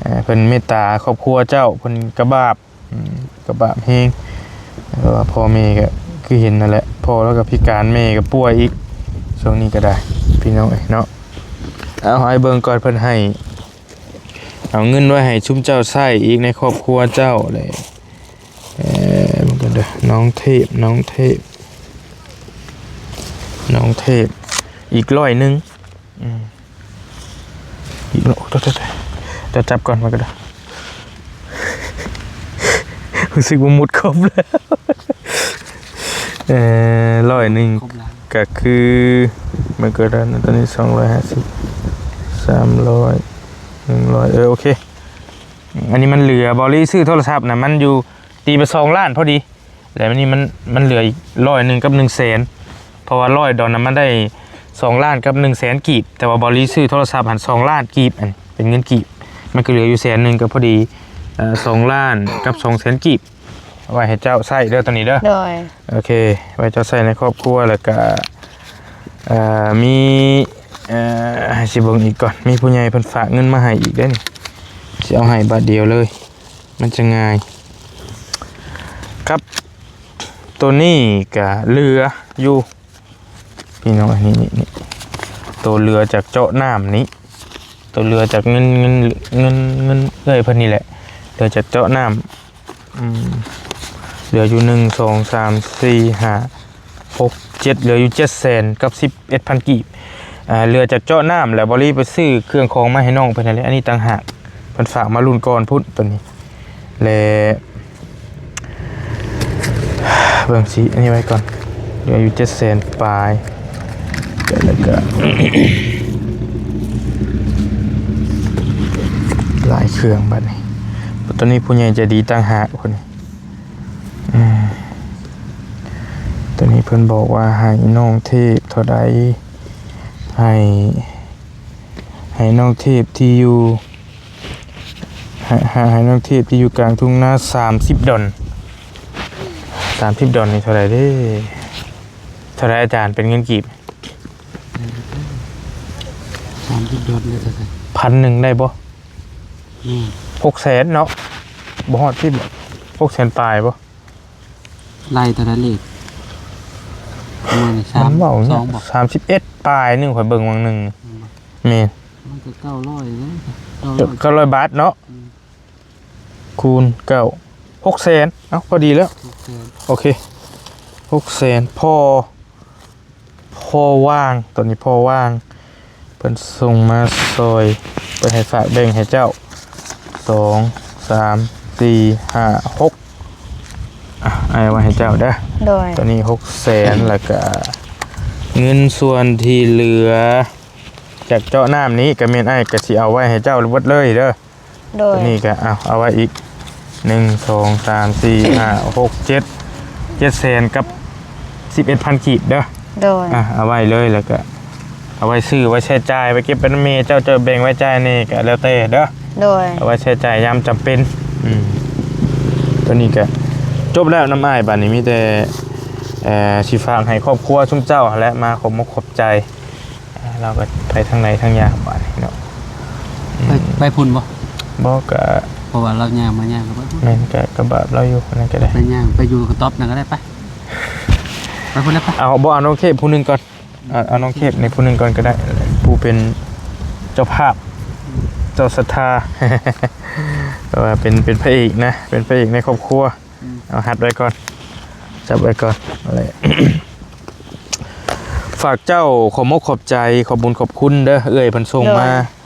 ເອີ ເພິ່ນເມດຕາຄອບຄົວເຈົ້າ ເພິ່ນກະບາບ ອືມ ກໍບາບແຮງ ເພາະວ່າພໍ່ແມ່ກໍຄືເຫັນນັ້ນແຫຼະ ພໍ່ລາວກໍພິການ ແມ່ກໍປ່ວຍອີກ ຊ່ວງນີ້ກໍໄດ້ ພີ່ນ້ອງເອີຍເນາະ. ເອົາໃຫ້ເບິ່ງກ່ອນ ເພິ່ນໃຫ້ ເອົາເງິນໄວ້ໃຫ້ຊຸມເຈົ້າໃຊ້ອີກໃນຄອບຄົວເຈົ້າແຫຼະ. ເອີ ເບິ່ງກ່ອນເດີ ນ້ອງເທບ ນ້ອງເທບ ນ້ອງເທບ ອີກຮ້ອຍໜຶ່ງ ອືມ ອີກ ໂອ້ ດຽວ ດຽວ ດຽວ ຈັບກ່ອນ ມັນກໍໄດ້ ຮູ້ສຶກວ່າໝົດຄົບແລ້ວ ເອີ ຮ້ອຍໜຶ່ງ ຄົບລະ ກໍຄື ມັນກໍໄດ້ ຕອນນີ້ສອງຮ້ອຍຫ້າສິບ ສາມຮ້ອຍ ໜຶ່ງຮ້ອຍ ເອີ ໂອເຄ ອັນນີ້ມັນເຫຼືອ ເບົາລີຊື້ໂທລະສັບນະ ມັນຢູ່ ຕີໄປສອງລ້ານພໍດີ ແລ້ວນີ້ມັນ ມັນເຫຼືອອີກຮ້ອຍໜຶ່ງກັບໜຶ່ງແສນ ເພາະວ່າຮ້ອຍດອນນະ ມັນໄດ້ສອງລ້ານກັບໜຶ່ງແສນກີບ ແຕ່ວ່າເບົາລີຊື້ໂທລະສັບຫັ້ນສອງລ້ານກີບ ອັນເປັນເງິນກີບ ມັນກໍເຫຼືອຢູ່ແສນໜຶ່ງ ກໍພໍດີ ເອີ ສອງລ້ານກັບສອງແສນກີບ ເອົາໄວ້ໃຫ້ເຈົ້າໃຊ້ເດີ ໂຕນີ້ເດີ. ໂດຍ ໂອເຄ ໄວ້ເຈົ້າໃຊ້ໃນຄອບຄົວ ແລ້ວກະ ເອີ ມີ ເອີ ໃຫ້ຊິເບິ່ງອີກກ່ອນ ມີຜູ້ໃຫຍ່ເພິ່ນຝາກເງິນມາໃຫ້ອີກເດ້ນີ້ ຊິເອົາໃຫ້ບາດດຽວເລີຍ ມັນຈະງ່າຍ ກັບໂຕນີ້ກະເຫຼືອຢູ່ ພີ່ນ້ອງ ນີ້ ນີ້ ນີ້ ໂຕເຫຼືອຈາກເຈາະນ້ຳນີ້ ໂຕເຫຼືອຈາກເງິນ ເງິນ ເງິນ ເງິນເອື້ອຍເພິ່ນນີ້ແຫຼະ ເຫຼືອຈາກເຈາະນ້ຳ ອືມ ເຫຼືອຢູ່ ໜຶ່ງ ສອງ ສາມ ສີ່ ຫ້າ ຫົກ ເຈັດ ເຫຼືອຢູ່ເຈັດແສນກັບສິບເອັດພັນກີບ ເຫຼືອຈາກເຈາະນ້ຳ ແລ້ວເບົາລີໄປຊື້ເຄື່ອງຂອງມາໃຫ້ນ້ອງເພິ່ນຫັ້ນແຫຼະ ອັນນີ້ຕ່າງຫາກ ເພິ່ນຝາກມາລຸ້ນກ່ອນພຸ້ນ ໂຕນີ້ ແລະ ເບິ່ງຊິ ອັນນີ້ໄວ້ກ່ອນ ເຫຼືອຢູ່ເຈັດແສນປາຍ ແລ້ວກໍ ຫຼາຍເຄື່ອງບັດນີ້ ໂຕນີ້ຜູ້ໃຫຍ່ໃຈດີຕ່າງຫາກພຸ້ນ ອືມ ໂຕນີ້ເພິ່ນບອກວ່າໃຫ້ນ້ອງເທບເທົ່າໃດ ໃຫ້ ໃຫ້ນ້ອງເທບທີ່ຢູ່ ໃຫ້ ໃຫ້ ໃຫ້ນ້ອງເທບທີ່ຢູ່ກາງທົ່ງນາສາມສິບດອນ ສາມສິບດອນນີ້ເທົ່າໃດເດ້? ເທົ່າໃດອາຈານ ເປັນເງິນກີບ? ສາມສິບດອນໄດ້ເທົ່າໃດ? ພັນໜຶ່ງໄດ້ບໍ່? ແມ່ນ ຫົກແສນເນາະ ບໍ່ຮອດສິບ ຫົກແສນປາຍບໍ່? ໄລ່ເທົ່າໃດເລກ? ປະມານສາມ ມັນເວົ້າຫຍັງ ສອງບໍ່? ສາມສິບເອັດປາຍໜຶ່ງ ຂ້ອຍເບິ່ງຫວ່າງໜຶ່ງ ແມ່ນບໍ່? ແມ່ນ ມັນກໍເກົ້າຮ້ອຍເດ້ ເກົ້າຮ້ອຍ ເກົ້າຮ້ອຍບາດເນາະ ອືມ ຄູນເກົ້າ ຫົກແສນ ເອົ້າ ພໍດີແລ້ວ ຫົກແສນ ໂອເຄ ຫົກແສນ ພໍ ພໍວ່າງ ຕອນນີ້ພໍວ່າງ ເພິ່ນສົ່ງມາຊ່ອຍ ເພິ່ນໃຫ້ຝາກແບ່ງໃຫ້ເຈົ້າ ສອງ ສາມ ສີ່ ຫ້າ ຫົກ ອ່ະ ອ້າຍເອົາໄວ້ໃຫ້ເຈົ້າເດີ ໂດຍ ຕອນນີ້ຫົກແສນ ແລ້ວກະເງິນສ່ວນທີ່ເຫຼືອ ຈາກເຈາະນ້ຳນີ້ ກະແມ່ນອ້າຍກະຊິເອົາໄວ້ໃຫ້ເຈົ້າເບິດເລີຍເດີ ໂດຍ ໂຕນີ້ກະເອົາ ເອົາໄວ້ອີກ ໜຶ່ງ ສອງ ສາມ ສີ່ ຫ້າ ຫົກ ເຈັດ ເຈັດແສນກັບສິບເອັດພັນກີບເດີ ໂດຍ ອ່ະ ເອົາໄວ້ເລີຍ ແລ້ວກະເອົາໄວ້ຊື້ ໄວ້ໃຊ້ຈ່າຍ ໄວ້ເກັບໄວ້ນຳແມ່ເຈົ້າ ເຈົ້າແບ່ງໄວ້ຈ່າຍແດ່ ກະແລ້ວແຕ່ເດີ ໂດຍ ເອົາໄວ້ໃຊ້ຈ່າຍຍາມຈຳເປັນ ອືມ ໂຕນີ້ກະຈົບແລ້ວນຳອ້າຍ ບາດນີ້ມີແຕ່ ເອີ ຊິຝາກໃຫ້ຄອບຄົວຊຸມເຈົ້າຫັ້ນແຫຼະ ມາຂອບມົກຂອບໃຈ ອ່າ ລາວກໍໄປທາງໃດທາງຍາກບາດນີ້ເນາະ ໄປ ອືມ ໄປພຸ້ນບໍ່? ບໍ່ ກະ ເພາະວ່າລາວຍ່າງມາຍ່າງກໍໄປພຸ້ນ ແມ່ນ ກະ ກະບາບລາວຢູ່ ຄົນນັ້ນກໍໄດ້ ໄປຍ່າງ ໄປຢູ່ກະຕ໊ອບນັ້ນກໍໄດ້ ໄປ ໄປພຸ້ນແຫຼະ ໄປ ເອົາ ບໍ່ ເອົານ້ອງເຄບຜູ້ໜຶ່ງກ່ອນ ເອົາ ເອົານ້ອງເຄບໃນຜູ້ໜຶ່ງກ່ອນກໍໄດ້ ຜູ້ເປັນເຈົ້າພາບ ເຈົ້າສັດທາ ແປວ່າເປັນ ເປັນພະເອກນະ ເປັນພະເອກໃນຄອບຄົວ ອືມ ເອົາ ຮັດໄວ້ກ່ອນ ຈັບໄວ້ກ່ອນ ນັ້ນແຫຼະ ຝາກເຈົ້າຂອບມົກຂອບໃຈ ຂອບບຸນຂອບຄຸນເດີ ເອື້ອຍເພິ່ນສົ່ງມາ ໂດຍ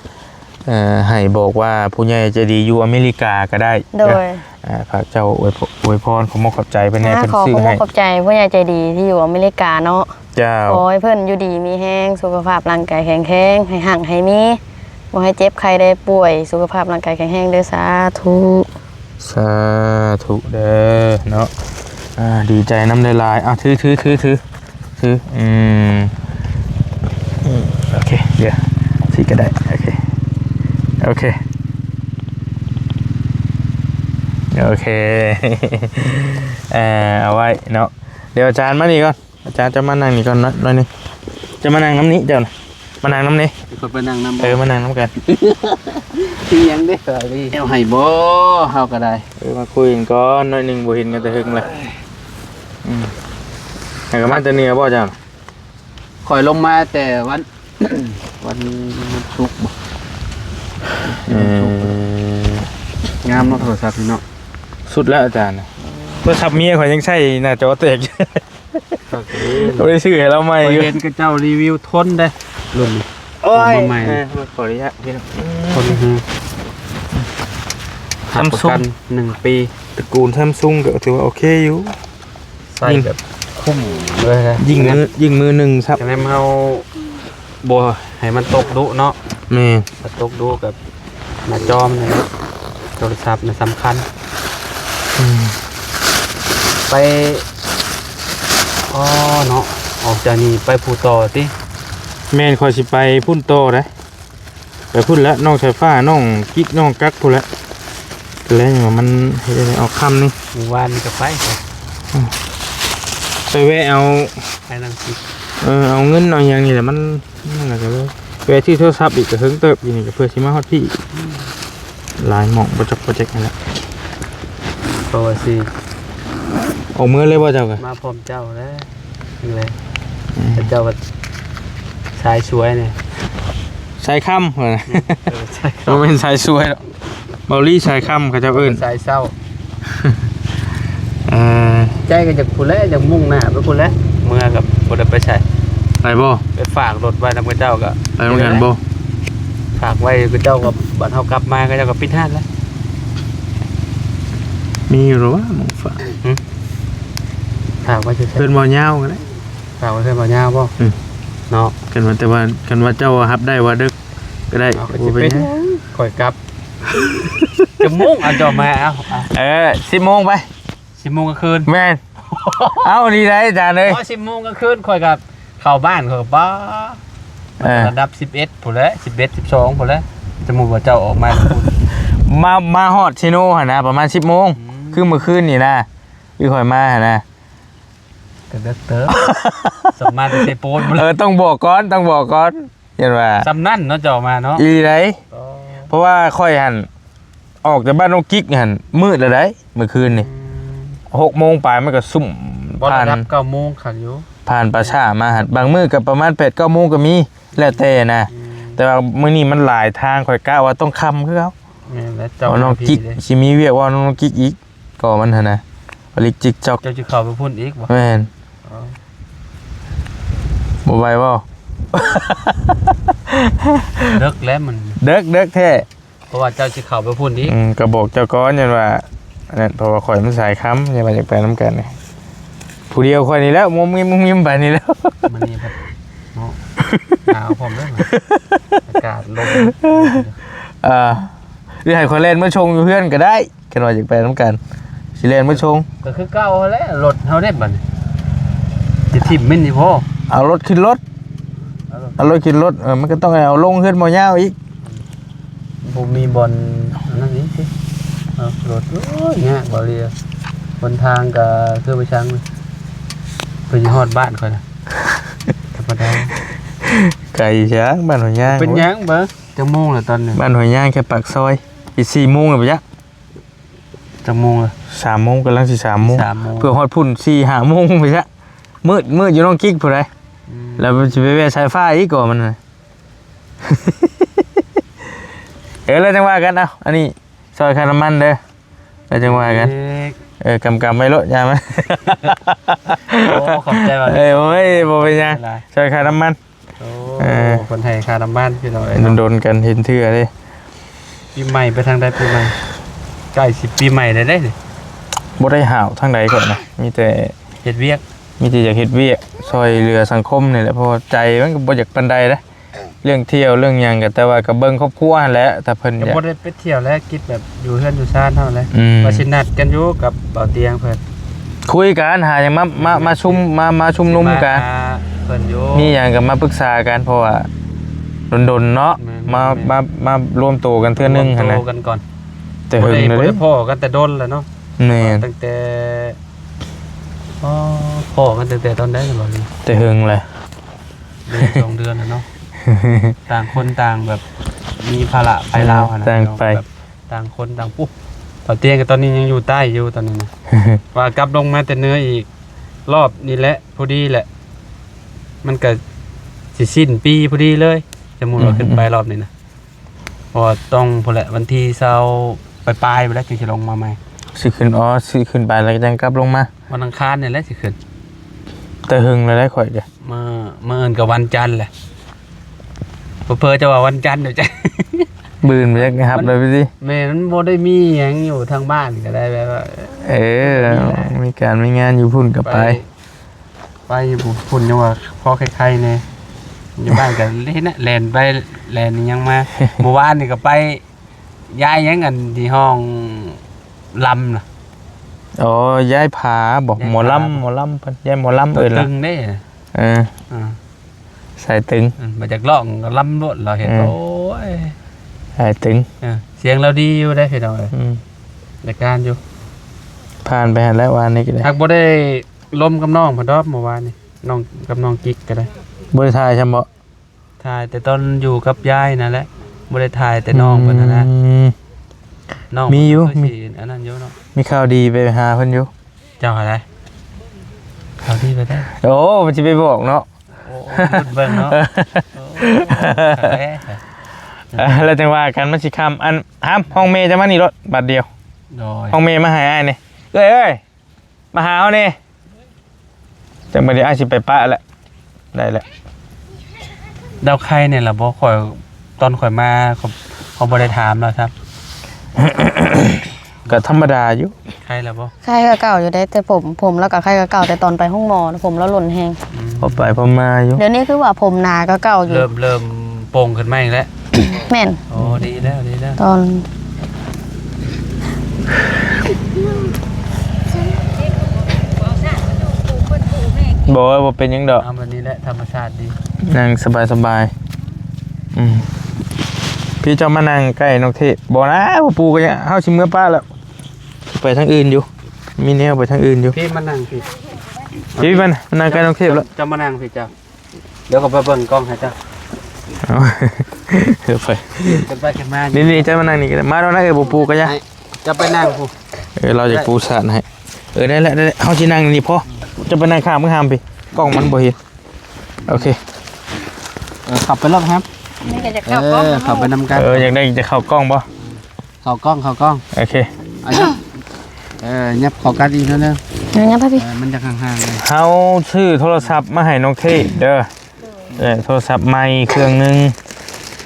ເອີ ໃຫ້ບອກວ່າຜູ້ໃຫຍ່ໃຈດີຢູ່ອາເມລິກາກໍໄດ້ ໂດຍ ເອີ ຝາກເຈົ້າອວຍ ອວຍພອນ ຂອບມົກຂອບໃຈເພິ່ນແດ່ ອ່າ ເພິ່ນຊື້ໃຫ້ ຂໍຂອບມົກຂອບໃຈຜູ້ໃຫຍ່ໃຈດີທີ່ຢູ່ອາເມລິກາເນາະ ເຈົ້າ ຂໍໃຫ້ເພິ່ນຢູ່ດີມີແຮງ ສຸຂະພາບຮ່າງກາຍແຂງແຮງ ໃຫ້ຮັ່ງໃຫ້ມີ ບໍ່ໃຫ້ເຈັບໄຂ້ໄດ້ປ່ວຍ ສຸຂະພາບຮ່າງກາຍແຂງແຮງເດີ ສາທຸ ສາທຸເດີເນາະ ອ່າ ດີໃຈນຳຫຼາຍໆ ອ່ະ ຖື ຖື ຖື ຖື ຖື ອືມ ອືມ ໂອເຄ ດຽວ ຊິກະໄດ້ ໂອເຄ ໂອເຄ ໂອເຄ ເອີ ເອົາໄວ້ເນາະ ດຽວອາຈານມານີ້ກ່ອນ ອາຈານຈະມານັ່ງນີ້ກ່ອນເນາະ ໜ້ອຍໜຶ່ງ ຈະມານັ່ງນຳນີ້ເຈົ້ານະ ມານັ່ງນຳນີ້ ຂ້ອຍໄປນັ່ງນຳ ເອີ ມານັ່ງນຳກັນ ອີຫຍັງເດ້ ແນວໃຫ້ບໍ່ ເຮົາກໍໄດ້ ເອີ ມາຄຸຍກັນກ່ອນໜ້ອຍໜຶ່ງ ບໍ່ເຫັນກັນແຕ່ເຫິງແລ້ວ ອືມ ໃຫ້ກັນມາແຕ່ເໜືອບໍ່ເຈົ້າ? ຂ້ອຍລົງມາແຕ່ວັນ ວັນ ວັນສຸກບໍ່? ເອີ ງາມເນາະໂທລະສັບນີ້ເນາະ ສຸດແລ້ວອາຈານນະ ໂທລະສັບເມຍຂ້ອຍຍັງໃຊ້ໜ້າຈໍແຕກ ບໍ່ໄດ້ຊື້ໃຫ້ລາວໃໝ່ຢູ່ ຂ້ອຍເຫັນເຂົາເຈົ້າຣີວິວທົນເດ້ ລຸ້ນນີ້ ໂອ້ຍ ອອກມາໃໝ່ ເອີ ຂໍອະນຸຍາດພີ່ນ້ອງ ທົນ ອືມ ຮັບປະກັນ Samsung ໜຶ່ງປີ ຕະກູນ Samsung ກໍຖືວ່າໂອເຄຢູ່ ໃສ່ແບບຄຸ້ມເລີຍນະ ຍິ່ງມື ຍິ່ງມືໜຶ່ງຊ້ຳ ຈັ່ງໃດເຮົາບໍ່ໃຫ້ມັນຕົກດຸເນາະ ແມ່ນ ຖ້າຕົກດຸກໍໜ້າຈໍມັນນີ້ ໂທລະສັບນະສຳຄັນ ອືມ ໄປ ອໍ ເນາະ ອອກຈາກນີ້ໄປພູຕໍ່ຕິ? ແມ່ນ ຂ້ອຍຊິໄປພຸ້ນຕໍ່ເດ້. ໄປພຸ້ນແຫຼະ ນ້ອງສາຍຟ້າ ນ້ອງກິກ ນ້ອງກັກພຸ້ນແຫຼະ ແລ້ວຍັງວ່າມັນເຮັດໃຫ້ອອກຄ່ຳນີ້ ມື້ວານນີ້ກໍໄປ ໄປແວະເອົາ ໄປນັ່ງກິກ ເອີ ເອົາເງິນເອົາຫຍັງນີ້ແຫຼະ ມັນ ນັ້ນແຫຼະ ກໍເລີຍແວະຊື້ໂທລະສັບອີກ ກໍເຫິງເຕີບຢູ່ນີ້ ກໍເພື່ອຊິມາຮອດພີ້ອີກ ອືມ ຫຼາຍໝ່ອງ ບໍ່ຈັກ ບໍ່ຈັກຫັ້ນແຫຼະ ເພາະວ່າຊິ ອອກເມືອເລີຍບໍ່ເຈົ້າກໍ? ມາພ້ອມເຈົ້າແຫຼະ ນີ້ແຫຼະ ອືມ ເຈົ້າວ່າສາຍສວຍນີ້ ສາຍຄຳ ເອີ ສາຍຄຳ ບໍ່ແມ່ນສາຍສວຍດອກ ເບົາລີສາຍຄຳເຂົາເຈົ້າເອີ້ນ ສາຍເຊົ້າ ເອີ ໃຈກໍຈະພຸ້ນແຫຼະ ຈະມຸ່ງໜ້າໄປພຸ້ນແຫຼະ ເມືອກໍບໍ່ໄດ້ໄປໃສ ໄປບໍ່? ໄປຝາກລົດໄວ້ນຳເຂົາເຈົ້າກໍ ໄປນຳກັນບໍ່? ຝາກໄວ້ເຂົາເຈົ້າກໍ ບັດເຮົາກັບມາເຂົາເຈົ້າກໍປິດຮ້ານແລ້ວ ມີຢູ່ແລ້ວຫວາ ໝ່ອງຝາກ ຫື? ຝາກໄວ້ໃສ? ເພິ່ນເວົ້າຍາວກໍໄດ້ ຝາກໄວ້ເພິ່ນເວົ້າຍາວບໍ່? ອືມ ເນາະ ຄັນວ່າ ແຕ່ວ່າ ຄັນວ່າເຈົ້າຮັບໄດ້ວ່າເດິກກໍໄດ້ ເອົາ ບໍ່ເປັນຫຍັງ ຂ້ອຍກັບ ຈັກໂມງ ເອົາ ເຈົ້າມາ ເອົາ ເອົາ ເອີ ສິບໂມງໄປ ສິບໂມງກາງຄືນ ແມ່ນ ເອົ້າ ນີ້ໄດ໋ອາຈານເອີຍ ອໍ ສິບໂມງກາງຄືນ ຂ້ອຍກໍເຂົ້າບ້ານ ຂ້ອຍກໍປ້າ ເອີ ລະດັບສິບເອັດພຸ້ນແຫຼະ ສິບເອັດ ສິບສອງພຸ້ນແຫຼະ ສົມມຸດວ່າເຈົ້າອອກມາພຸ້ນ ມາ ມາຮອດເຊໂນຫັ້ນນະ ປະມານສິບໂມງ ອືມ ຄືມື້ຄືນນີ້ນະ ຄືຂ້ອຍມາຫັ້ນນະ ກໍເດິກເຕີບ ສຳມາແຕ່ເຊໂປນ ເອີ ຕ້ອງບອກກ່ອນ ຕ້ອງບອກກ່ອນ ຢ້ານວ່າ ສ່ຳນັ້ນເນາະ ເຈົ້າມາເນາະ ອີ່ໄດ໋ ອໍ ເພາະວ່າຂ້ອຍຫັ້ນ ອອກຈາກບ້ານນ້ອງກິກຫັ້ນ ມືດແລ້ວໄດ໋ ມື້ຄືນນີ້ ອືມ ຫົກໂມງປາຍ ມັນກໍຊຸ່ມ ບໍ່ ຜ່ານ ລະດັບເກົ້າໂມງຄັກຢູ່ ຜ່ານປ່າຊ້າມາຫັ້ນ ບາງມື້ກໍປະມານແປດເກົ້າໂມງກໍມີ ແລ້ວແຕ່ນະ ອືມ ແຕ່ວ່າມື້ນີ້ມັນຫຼາຍທາງ ຂ້ອຍກະວ່າຕ້ອງຄ່ຳຄືເກົ່າ ແມ່ນແລ້ວ ເຈົ້າ ນ້ອງກິກ ຊິມີວຽກເວົ້ານຳນ້ອງກິກອີກ ກໍມັນຫັ້ນນະ ປະລິກຈິກຈອກ. ເຈົ້າຊິເຂົ້າໄປພຸ້ນອີກບໍ່? ແມ່ນ. ອໍ ບໍ່ໄຫວບໍ່? ເລິກແລ້ວມັນ ເດິກ ເດິກແທ້. ເພາະວ່າເຈົ້າຊິເຂົ້າໄປພຸ້ນອີກ. ອືມ ກໍບອກເຈົ້າກ່ອນ ຢ້ານວ່າອັນນັ້ນ ເພາະວ່າຂ້ອຍມັນສາຍຄ່ຳ ຢ້ານວ່າຢາກໄປນຳກັນ. ຜູ້ດຽວຂ້ອຍນີ້ແຫຼ້ວ ມຸມມິມ ມຸມມິມໄປນີ້ແຫຼ້ວ. ມື້ນີ້ພັດເນາະ ໜາວພ້ອມເດີ ອາກາດລົມ. ເອີ ຫຼືໃຫ້ຂ້ອຍແລ່ນມາສົ່ງຢູ່ເຮືອນກໍໄດ້ ຄັນວ່າຢາກໄປນຳກັນ ຊິແລ່ນມາສົ່ງ. ກໍຄືເກົ່າຫັ້ນແຫຼະ ລົດເຮົາເດ້ບັດນີ້ ຊິຖິ້ມແມ່ນນີ້ບໍ່? ເອົາລົດຂຶ້ນລົດ ເອົາລົດ ເອົາລົດຂຶ້ນລົດ. ເອີ ມັນກໍຕ້ອງເອົາລົງເຮືອນໝໍຍາວອີກ. ບໍ່ມີບ່ອນອັນນັ້ນອີກຕິ. ເອົາລົດ ໂອ້ຍ ຍາກບໍ່ເລີຍ. ຫົນທາງກໍຄືໄປຊ່າງ ເພິ່ນຊິຮອດບ້ານຂ້ອຍນະ. ທຳມະດາ ໄກຊ່າງ ບ້ານຫົວຍາງ. ເປັນຫຍັງເບິ່ງ ຈັກໂມງແລ້ວຕອນນີ້? ບ້ານຫົວຍາງແຄ່ປາກຊອຍ ອີກສີ່ໂມງແລ້ວປະຍະ. ຈັກໂມງລະ? ສາມໂມງ ກຳລັງຊິສາມໂມງ ສາມໂມງ ເພື່ອຮອດພຸ້ນສີ່ຫ້າໂມງພຸ້ນຊະ. ມືດ ມືດຢູ່ໜອງກິກພຸ້ນໃດ. ອືມ ແລ້ວຊິໄປແວ່ສາຍຟ້າອີກກໍມັນ. ເອີ ແລ້ວຈັ່ງວ່າກັນ. ເອົາ ອັນນີ້ຊ່ອຍຄ່ານ້ຳມັນເດີ ແລ້ວຈັ່ງວ່າກັນ. ເອີ ກຳໆໄວ້ໂລດ ຢ່າມາ. ໂອ້ ຂອບໃຈວ່າ ເອີ ໂອ້ຍ ບໍ່ເປັນຫຍັງ ຊ່ອຍຄ່ານ້ຳມັນ. ໂອ້ ເອີ ເພິ່ນໃຫ້ຄ່ານ້ຳມັນພີ່ນ້ອງເອີຍ ດົນໆກັນເຫັນເທື່ອເດ້. ປີໃໝ່ໄປທາງໃດ? ປີໃໝ່ ໃກ້ຊິປີໃໝ່ແລ້ວເດ້ນີ້. ບໍ່ໄດ້ຫາວທາງໃດຂ້ອຍນະ ມີແຕ່ເຮັດວຽກ ມີແຕ່ຢາກເຮັດວຽກຊ່ອຍເຫຼືອສັງຄົມນີ້ແຫຼະ ເພາະວ່າໃຈມັນກໍບໍ່ຢາກປານໃດເດ້ ເລື່ອງທ່ຽວເລື່ອງຫຍັງກໍ ແຕ່ວ່າກໍເບິ່ງຄອບຄົວຫັ້ນແຫຼະ ຖ້າເພິ່ນຢາກ ບໍ່ໄດ້ໄປທ່ຽວແຫຼະ ກິດແບບຢູ່ເຮືອນຢູ່ຊານເຮົາແຫຼະ. ອືມ ວ່າຊິນັດກັນຢູ່ກັບບ່າວຕຽງເພິ່ນ ຄຸຍກັນ ຫາຫຍັງມາ ມາ ມາຊຸມ ມາ ມາຊຸມນຸມກັນ ເພິ່ນຢູ່ ມີຫຍັງກໍມາປຶກສາກັນ ເພາະວ່າດົນໆເນາະ ແມ່ນໆ ມາ ມາ ມາລວມໂຕກັນເທື່ອໜຶ່ງຫັ້ນນະ ລວມໂຕກັນກ່ອນ. ແຕ່ເຫິງແລ້ວເດ້ ບໍ່ໄດ້ພໍ້ກັນແຕ່ດົນແລ້ວເນາະ. ແມ່ນ ຕັ້ງແຕ່ ອໍ ພໍ້ກັນຕັ້ງແຕ່ຕອນໃດລະ? ແຕ່ເຫິງແຫຼະ ເດືອນສອງເດືອນແລ້ວເນາະ. ຕ່າງຄົນຕ່າງແບບມີພາລະໄປລາວຫັ້ນນະ ຕ່າງໄປ ແບບຕ່າງຄົນຕ່າງ ປຸ ບ່າວຕຽງກໍຕອນນີ້ຍັງຢູ່ໃຕ້ຢູ່ຕອນນີ້ນະ ວ່າກັບລົງມາແຕ່ເໜືອອີກ ລອບນີ້ແຫຼະ ພໍດີແຫຼະ ມັນກໍຊິສິ້ນປີພໍດີເລີຍ ສົມມຸດວ່າ ອືມ ຂຶ້ນໄປລອບນີ້ນະ. ເພາະວ່າຕ້ອງພຸ້ນແຫຼະ ວັນທີຊາວປາຍໆພຸ້ນແຫຼະ ຈຶ່ງຊິລົງມາໃໝ່. ຊິຂຶ້ນ ອໍ ຊິຂຶ້ນໄປແລ້ວຈັ່ງກັບລົງມາ ວັນອັງຄານນີ້ແຫຼະຊິຂຶ້ນ. ແຕ່ເຫິງແລ້ວໄດ໋ຂ້ອຍກະ ມື້ ມື້ອື່ນກໍວັນຈັນແຫຼະ ເຜີໆຈະວ່າວັນຈັນຢູ່ຈ້າ ມື້ອື່ນບໍ່ຢາກຮັບເລີຍຕິ. ແມ່ນ ມັນບໍ່ໄດ້ມີຫຍັງຢູ່ທາງບ້ານກໍໄດ້ ແບບວ່າ ເອີ ມີການມີງານຢູ່ພຸ້ນກໍໄປ ໄປ ໄປຢູ່ພຸ້ນຍັງວ່າພໍໄຄໆແດ່ ຢູ່ບ້ານກໍເຮັດນະ ແລ່ນໄປແລ່ນອີ່ຫຍັງມາ. ມື້ວານນີ້ກໍໄປຍ້າຍຫຍັງ ອັນທີ່ຮ້ອງລຳນະ. ອໍ ຍ້າຍຜາບໍ? ຍ້າຍຜາ ໝໍລຳ ໝໍລຳເພິ່ນ ຍ້າຍໝໍລຳເອີ້ນລະ ຕຶງເດ້. ເອີ ອ່າ ສາຍຕຶງ ອືມ ບໍ່ຢາກຮ້ອງກໍລຳໂລດ ລາວເຮັດ. ອືມ ໂອ້ຍ ສາຍຕຶງ ເອີ ສຽງລາວດີຢູ່ເດ້ພີ່ນ້ອງເອີຍ. ອືມ ລາຍການຢູ່ ຜ່ານໄປຫັ້ນແລ້ວວານນີ້ກໍໄດ້ ຫາກບໍ່ໄດ້ ລົມກັບນ້ອງເພິ່ນດອກມື້ວານນີ້ ນ້ອງ ກັບນ້ອງກິກກໍໄດ້. ບໍ່ໄດ້ຖ່າຍຊ້ຳບໍ? ຖ່າຍແຕ່ຕອນຢູ່ກັບຍາຍນັ້ນແຫຼະ ບໍ່ໄດ້ຖ່າຍແຕ່ນ້ອງເພິ່ນຫັ້ນນະ. ອືມ ນ້ອງ ມີຢູ່ ເພິ່ນກໍຄືຊິອັນນັ້ນຢູ່ເນາະ. ມີຂ່າວດີໄປຫາເພິ່ນຢູ່. ເຈົ້າຫາໄດ ຂ່າວດີໄປໄດ? ໂອ້ ມັນຊິໄປບອກເນາະ. ໂອ້ ໂອ້ ເບິ່ງເນາະ. ໂອ້ ເອີ ແລ້ວຈັ່ງວ່າກັນ ມັນຊິຄ່ຳ. ອັນ ຫາມ ຫ້ອງແມ່ຈະມານີ້ໂລດ ບາດດຽວ. ໂດຍ ຫ້ອງແມ່ມາຫາອ້າຍແດ່. ເອື້ອຍເອີຍ ມາຫາເຮົາແດ່ ຈັ່ງບັດນີ້ອ້າຍຊິໄປປະແລ້ວ. ໄດ້ແລ້ວ ລາວໄຄແດ່ລະບໍ່? ຂ້ອຍ ຕອນຂ້ອຍມາ ຂ້ອຍ ຂ້ອຍບໍ່ໄດ້ຖາມລາວຊ້ຳ. ກໍທຳມະດາຢູ່. ໄຄລະບໍ່? ໄຄກວ່າເກົ່າຢູ່ເດ້ ແຕ່ຜົມ ຜົມລາວກໍໄຄກວ່າເກົ່າ ແຕ່ຕອນໄປໂຮງໝໍ ຜົມລາວຫຼົ່ນແຮງ. ອືມ ພໍໄປພໍມາຢູ່. ດຽວນີ້ຄືວ່າຜົມໜາກວ່າເກົ່າຢູ່. ເລີ່ມ ເລີ່ມ ໂປ່ງຂຶ້ນມາອີກແລ້ວ. ແມ່ນ. ໂອ້ ດີແລ້ວ ດີແລ້ວ ຕອນ ບໍ່ ບໍ່ເປັນຫຍັງດອກ. ເອົາ ແບບນີ້ແຫຼະ ທຳມະຊາດດີ ນັ່ງສະບາຍໆ. ອືມ ພີ່ເຈົ້າມານັ່ງໃກ້ນ້ອງເທບ. ບໍ່ນະ ບໍ່ປູກໍຍັງ ເຮົາຊິເມືອປະແລ້ວ. ໄປທາງອື່ນຢູ່ ມີແນວໄປທາງອື່ນຢູ່. ພີ່ມານັ່ງພີ່ ພີ່ມາ ມານັ່ງໃກ້ນ້ອງເທບແລ້ວ. ເຈົ້າມານັ່ງພີ່ເຈົ້າ. ດຽວຂ້ອຍໄປເບິ່ງກ້ອງໃຫ້ເຈົ້າ. ເອົາ ເດີໄປ ຂຶ້ນໄປຂຶ້ນມາ. ນີ້ໆ ເຈົ້າມານັ່ງນີ້ກໍໄດ້. ມາແລ້ວນະ ເອີ ບໍ່ປູກໍຢ່າ ໃຫ້ເຈົ້າໄປນັ່ງພຸ້ນ. ເອີ ລາວຢາກປູສາດໃຫ້. ເອີ ໄດ້ແລ້ວ ໄດ້ແລ້ວ ເຮົາຊິນັ່ງນີ້ພໍ. ເຈົ້າໄປນັ່ງຂ້າງເມືອງຫາມພີ້ ກ້ອງມັນບໍ່ເຫັນ. ໂອເຄ ເອີ ເຂົ້າໄປລອດຫາມ. ນີ້ກໍຢາກເຂົ້າກ້ອງ ເອີ ເຂົ້າໄປນຳກັນ. ເອີ ຢາກໄດ້ ຈະເຂົ້າກ້ອງບໍ່? ເຂົ້າກ້ອງ ເຂົ້າກ້ອງ. ໂອເຄ ອາ ເຈົ້າ ເອີ ຫຍັບເຂົ້າກັນອີກໜ້ອຍໜຶ່ງ ເອີ ຫຍັບໄປພີ້ ເອີ ມັນຈະຫ່າງໆ ເຮົາຊື້ໂທລະສັບມາໃຫ້ນ້ອງເທບເດີ ເອີ ໂທລະສັບໃໝ່ເຄື່ອງໜຶ່ງ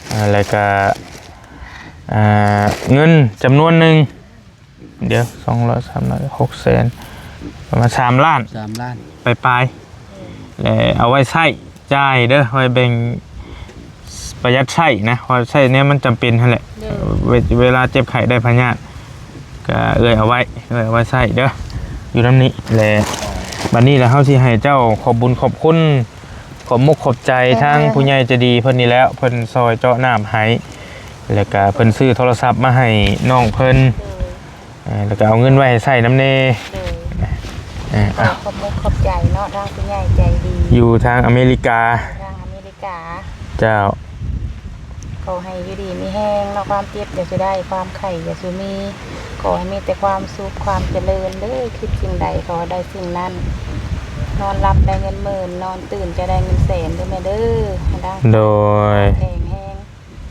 ເອີ ແລ້ວກະ ເອີ ເງິນຈຳນວນໜຶ່ງ ດຽວ ສອງຮ້ອຍ ສາມຮ້ອຍ ຫົກແສນ ປະມານສາມລ້ານ ສາມລ້ານ ປາຍໆ ແລະ ເອົາໄວ້ໃຊ້ຈ່າຍເດີ ໄວ້ແບ່ງປະຢັດໃຊ້ນະ ເພາະໃຊ້ແນວມັນຈຳເປັນຫັ້ນແຫຼະ ເວ ເວລາເຈັບໄຂ້ໄດ້ພະຍາດ ກະເອື້ອຍເອົາໄວ້ ເອື້ອຍເອົາໄວ້ໃຊ້ເດີ ຢູ່ນຳນີ້ແຫຼະ ບັດນີ້ລະເຮົາຊິໃຫ້ເຈົ້າຂອບບຸນຂອບຄຸນ ຂອບມຸກຂອບໃຈທາງຜູ້ໃຫຍ່ໃຈດີເພິ່ນນີ້ແຫຼະ ເພິ່ນຊ່ອຍເຈາະນ້ຳໃຫ້ ແລ້ວກະເພິ່ນຊື້ໂທລະສັບມາໃຫ້ນ້ອງເພິ່ນ ເອີ ແລ້ວກະເອົາເງິນໄວ້ໃຫ້ໃຊ້ນຳແດ່ ເອີ ຂໍຂອບມຸກຂອບໃຈເນາະ ທາງຜູ້ໃຫຍ່ໃຈດີ ຢູ່ທາງອາເມລິກາ ທາງອາເມລິກາ ເຈົ້າ ຂໍໃຫ້ຢູ່ດີມີແຮງເນາະ ຄວາມເຈັບຢ່າສູ່ໄດ້ ຄວາມໄຂ້ຢ່າສູ່ມີ ຂໍໃຫ້ມີແຕ່ຄວາມສຸກຄວາມຈະເລີນເດີ ຄິດສິ່ງໃດຂໍໃຫ້ໄດ້ສິ່ງນັ້ນ ນອນຫຼັບໄດ້ເງິນໝື່ນ ນອນຕື່ນຈະໄດ້ເງິນແສນເດີແມ່ເດີ ໃຫ້ຮ່າງກາຍແຂງແຮງ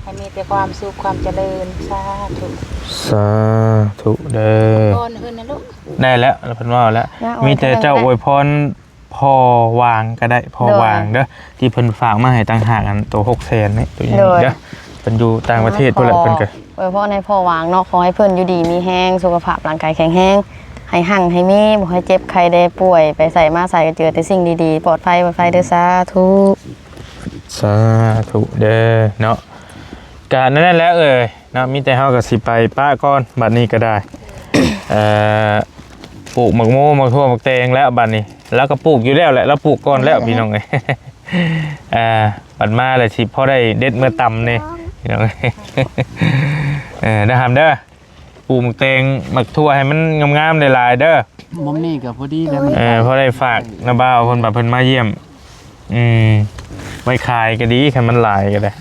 ໃຫ້ມີແຕ່ຄວາມສຸກຄວາມຈະເລີນ ສາທຸ ສາທຸເດີ ໄດ້ແລ້ວ ເພິ່ນເວົ້າແລ້ວ ມີແຕ່ເຈົ້າອວຍພອນ ພໍ່ຫວ່າງກະໄດ້ ພໍ່ຫວ່າງເດີ ທີ່ເພິ່ນຝາກມາໃຫ້ຕ່າງຫາກ ອັນໂຕຫົກແສນນີ້ ໂຕນີ້ເດີ ເພິ່ນຢູ່ຕ່າງປະເທດພຸ້ນແຫຼະ ເພິ່ນກະອວຍພອນໃຫ້ພໍ່ຫວ່າງເນາະ ຂໍໃຫ້ເພິ່ນຢູ່ດີມີແຮງ ສຸຂະພາບຮ່າງກາຍແຂງແຮງ ໃຫ້ຮັ່ງໃຫ້ມີ ບໍ່ໃຫ້ເຈັບໄຂ້ໄດ້ປ່ວຍ ໄປໃສມາໃສກະເຈີແຕ່ສິ່ງດີໆ ປອດໄພ ປອດໄພເດີ ສາທຸ ສາທຸເດີເນາະ ກະນັ້ນແຫຼະເອີຍ ເນາະ ມີແຕ່ເຮົາກະຊິໄປປະກ່ອນ ບັດນີ້ກະໄດ້ ເອີ ປູກໝາກໂມ ໝາກຖົ່ວ ໝາກແຕງແລ້ວ ບັດນີ້ລາວກະປູກຢູ່ແລ້ວແຫຼະ ລາວປູກກ່ອນແລ້ວ ພີ່ນ້ອງເອີຍ ເອີ ບັດມາແລ້ວຊິພໍໄດ້ເດັດເມືອຕຳແດ່ ພີ່ນ້ອງເອີຍ ເອີ ເດີຫຳເດີ ປູກໝາກແຕງ ໝາກຖົ່ວໃຫ້ມັນງາມໆ ຫຼາຍໆເດີ ມຸມນີ້ກະພໍດີແລ້ວ ເອີ ພໍໄດ້ຝາກນາບ່າວເພິ່ນ ບາດເພິ່ນມາຢ້ຽມ ອືມ ໄວ້ຂາຍກະດີ ຄັນມັນຫຼາຍກະໄດ້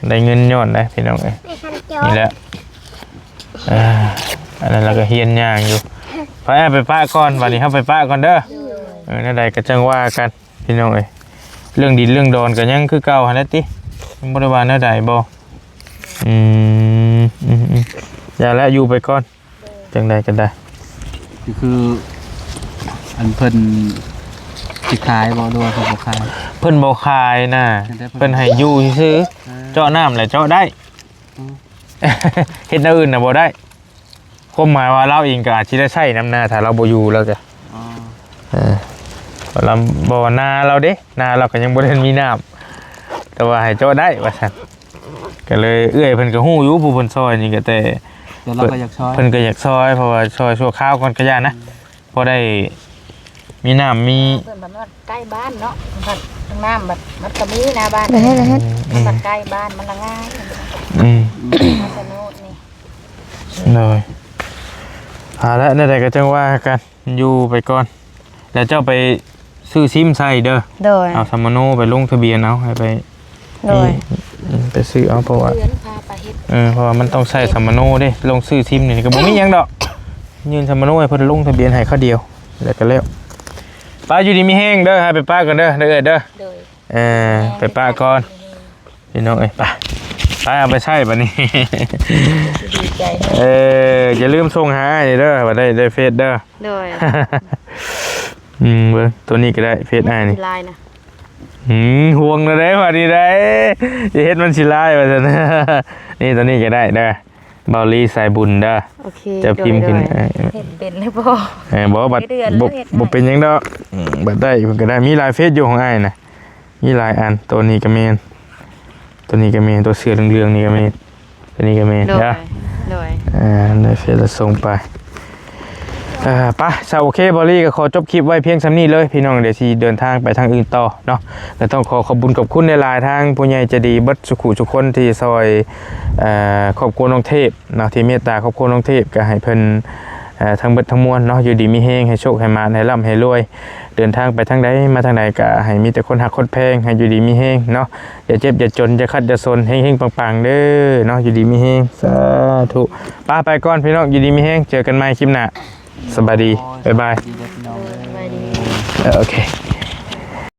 ໄດ້ເງິນຍ້ອນໄດ໋ ພີ່ນ້ອງເອີຍ ນີ້ແຫຼະ ເອີ ອັນນັ້ນລະກະຮຽນຍ່າງຢູ່ ໄປ ໄປປະກ່ອນ ບາດນີ້ເຮົາໄປປະກ່ອນເດີ ເອີ ແນວໃດກະຈັ່ງວ່າກັນ ພີ່ນ້ອງເອີຍ ເລື່ອງດິນເລື່ອງດອນກະຍັງຄືເກົ່າຫັ້ນແຫຼະຕິ ຍັງບໍ່ໄດ້ວ່າແນວໃດບໍ່ ອືມ ອືມໆ ຢ່າແຫຼະ ຢູ່ໄປກ່ອນ ຈັ່ງໃດກະໄດ້ ກະຄື ອັນເພິ່ນຊິຂາຍບໍ່ ຫຼືວ່າເພິ່ນບໍ່ຂາຍ ເພິ່ນບໍ່ຂາຍນະ ເພິ່ນໃຫ້ຢູ່ຊື່ໆ ເອີ ເຈາະນ້ຳແຫຼະເຈາະໄດ້ ອືມ ເຮັດແນວອື່ນນະບໍ່ໄດ້ ຄວາມໝາຍວ່າລາວເອງກະອາດຊິໄດ້ໃຊ້ນຳນາ ຖ້າລາວບໍ່ຢູ່ລາວກະ ອໍ ເອີ ລາວບໍ່ວ່ານາລາວເດ້ ນາລາວກະຍັງບໍ່ໄດ້ມີນ້ຳ ແຕ່ວ່າໃຫ້ເຈາະໄດ້ວ່າຊັ້ນ ກະເລີຍເອື້ອຍເພິ່ນກະຮູ້ຢູ່ ຜູ້ເພິ່ນຊ່ອຍນີ້ກະແຕ່ ແຕ່ລາວກະຢາກຊ່ອຍ ເພິ່ນກະຢາກຊ່ອຍ ເພາະວ່າຊ່ອຍຊົ່ວຄາວກ່ອນກະຢ່ານະ ພໍໄດ້ມີນ້ຳມີ ເພິ່ນບັດມັນໃກ້ບ້ານເນາະ ບັດທາງນ້ຳບັດມັນກະມີໜ້າບ້ານ ອືມ ມັນບັດໃກ້ບ້ານມັນລະງ່າຍ ອືມ ຄຳຊະໂນດນີ້ ໂດຍ ເອົາລະ ແນວໃດກະຈັ່ງວ່າກັນ ຢູ່ໄປກ່ອນ ແລ້ວເຈົ້າໄປຊື້ຊິມໃສ່ເດີ ໂດຍ ເອົາສຳມະໂນໄປລົງທະບຽນເອົາ ໃຫ້ໄປ ໂດຍ ອືມ ໄປຊື້ເອົາ ເພາະວ່າ ເດືອນພາໄປເຮັດ ເອີ ເພາະວ່າມັນຕ້ອງໃຊ້ສຳມະໂນເດ້ ລົງຊື້ຊິມນີ້ກະບໍ່ມີຫຍັງດອກ ຍື່ນສຳມະໂນໃຫ້ເພິ່ນລົງທະບຽນໃຫ້ຄາວດຽວ ແລ້ວກະແລ້ວ ໄປ ຢູ່ດີມີແຮງເດີ ໃຫ້ໄປປະກ່ອນເດີ ເດີເອື້ອຍເດີ ໂດຍ ເອີ ໄປປະກ່ອນ ພີ່ນ້ອງເອີຍ ໄປ ໄປເອົາໄປໃຊ້ບັດນີ້ ດີໃຈ ເອີ ຢ່າລືມສົ່ງຫາອ້າຍເດີ ວ່າໄດ້ ໄດ້ເຟສເດີ ໂດຍ ອືມ ເບິ່ງ ໂຕນີ້ກະໄດ້ ເຟສອ້າຍນີ້ ລາຍນະ ອືມ ຫ່ວງແລ້ວເດ້ ບາດນີ້ໄດ້ ຈະເຮັດມັນຊິລາຍວ່າຊັ້ນ ນີ້ ໂຕນີ້ກະໄດ້ເດີ ເບົາລີສາຍບຸນເດີ ໂອເຄ ເຈົ້າພິມຂຶ້ນ ໂດຍ ເອີ ເຫັນເປັນແລ້ວບໍ່ ເອີ ບໍ່ ບັດ ບໍ່ເປັນຫຍັງດອກ ອືມ ບັດໄດ້ເພິ່ນກະໄດ້ ມີຫຼາຍເຟສຢູ່ຂອງອ້າຍນະ ມີຫຼາຍອັນ ໂຕນີ້ກະແມ່ນ ໂຕນີ້ກະແມ່ນ ໂຕເສື້ອເຫຼືອງໆນີ້ກະແມ່ນ ໂຕນີ້ກະແມ່ນ ໂດຍ ເດີ ໂດຍ ເອີ ໄດ້ເຟສລະສົ່ງໄປ ເອີ ໄປ ຊະ ໂອເຄ ເບົາລີກະຂໍຈົບຄລິບໄວ້ພຽງສ່ຳນີ້ເລີຍ ພີ່ນ້ອງ ດຽວຊິເດີນທາງໄປທາງອື່ນຕໍ່ເນາະ ກະຕ້ອງຂໍຂອບບຸນຂອບຄຸນຫຼາຍໆ ທາງຜູ້ໃຫຍ່ໃຈດີເບິດສູ່ຄູ່ສູ່ຄົນທີ່ຊ່ອຍ ເອີ ຄອບຄົວນ້ອງເທບ ເນາະ ທີ່ເມດຕາຄອບຄົວນ້ອງເທບ ກະໃຫ້ເພິ່ນ ເອີ ທັງເບິດທັງມວນເນາະ ຢູ່ດີມີແຮງ ໃຫ້ໂຊກໃຫ້ໝານ ໃຫ້ລ່ຳໃຫ້ລວຍ ເດີນທາງໄປທາງໃດມາທາງໃດ ກະໃຫ້ມີແຕ່ຄົນຮັກຄົນແພງ ໃຫ້ຢູ່ດີມີແຮງເນາະ ຢ່າເຈັບຢ່າຈົນ ຢ່າຄັດຢ່າສົນ ເຮັງໆ ປັງໆ ເດີເນາະ ຢູ່ດີມີແຮງ ສາທຸ ໄປ ໄປກ່ອນພີ່ນ້ອງ ຢູ່ດີມີແຮງ ເຈີກັນໃໝ່ຄລິບໜ້າ ສະບາຍດີ ບາຍບາຍ ເອີ ໂອເຄ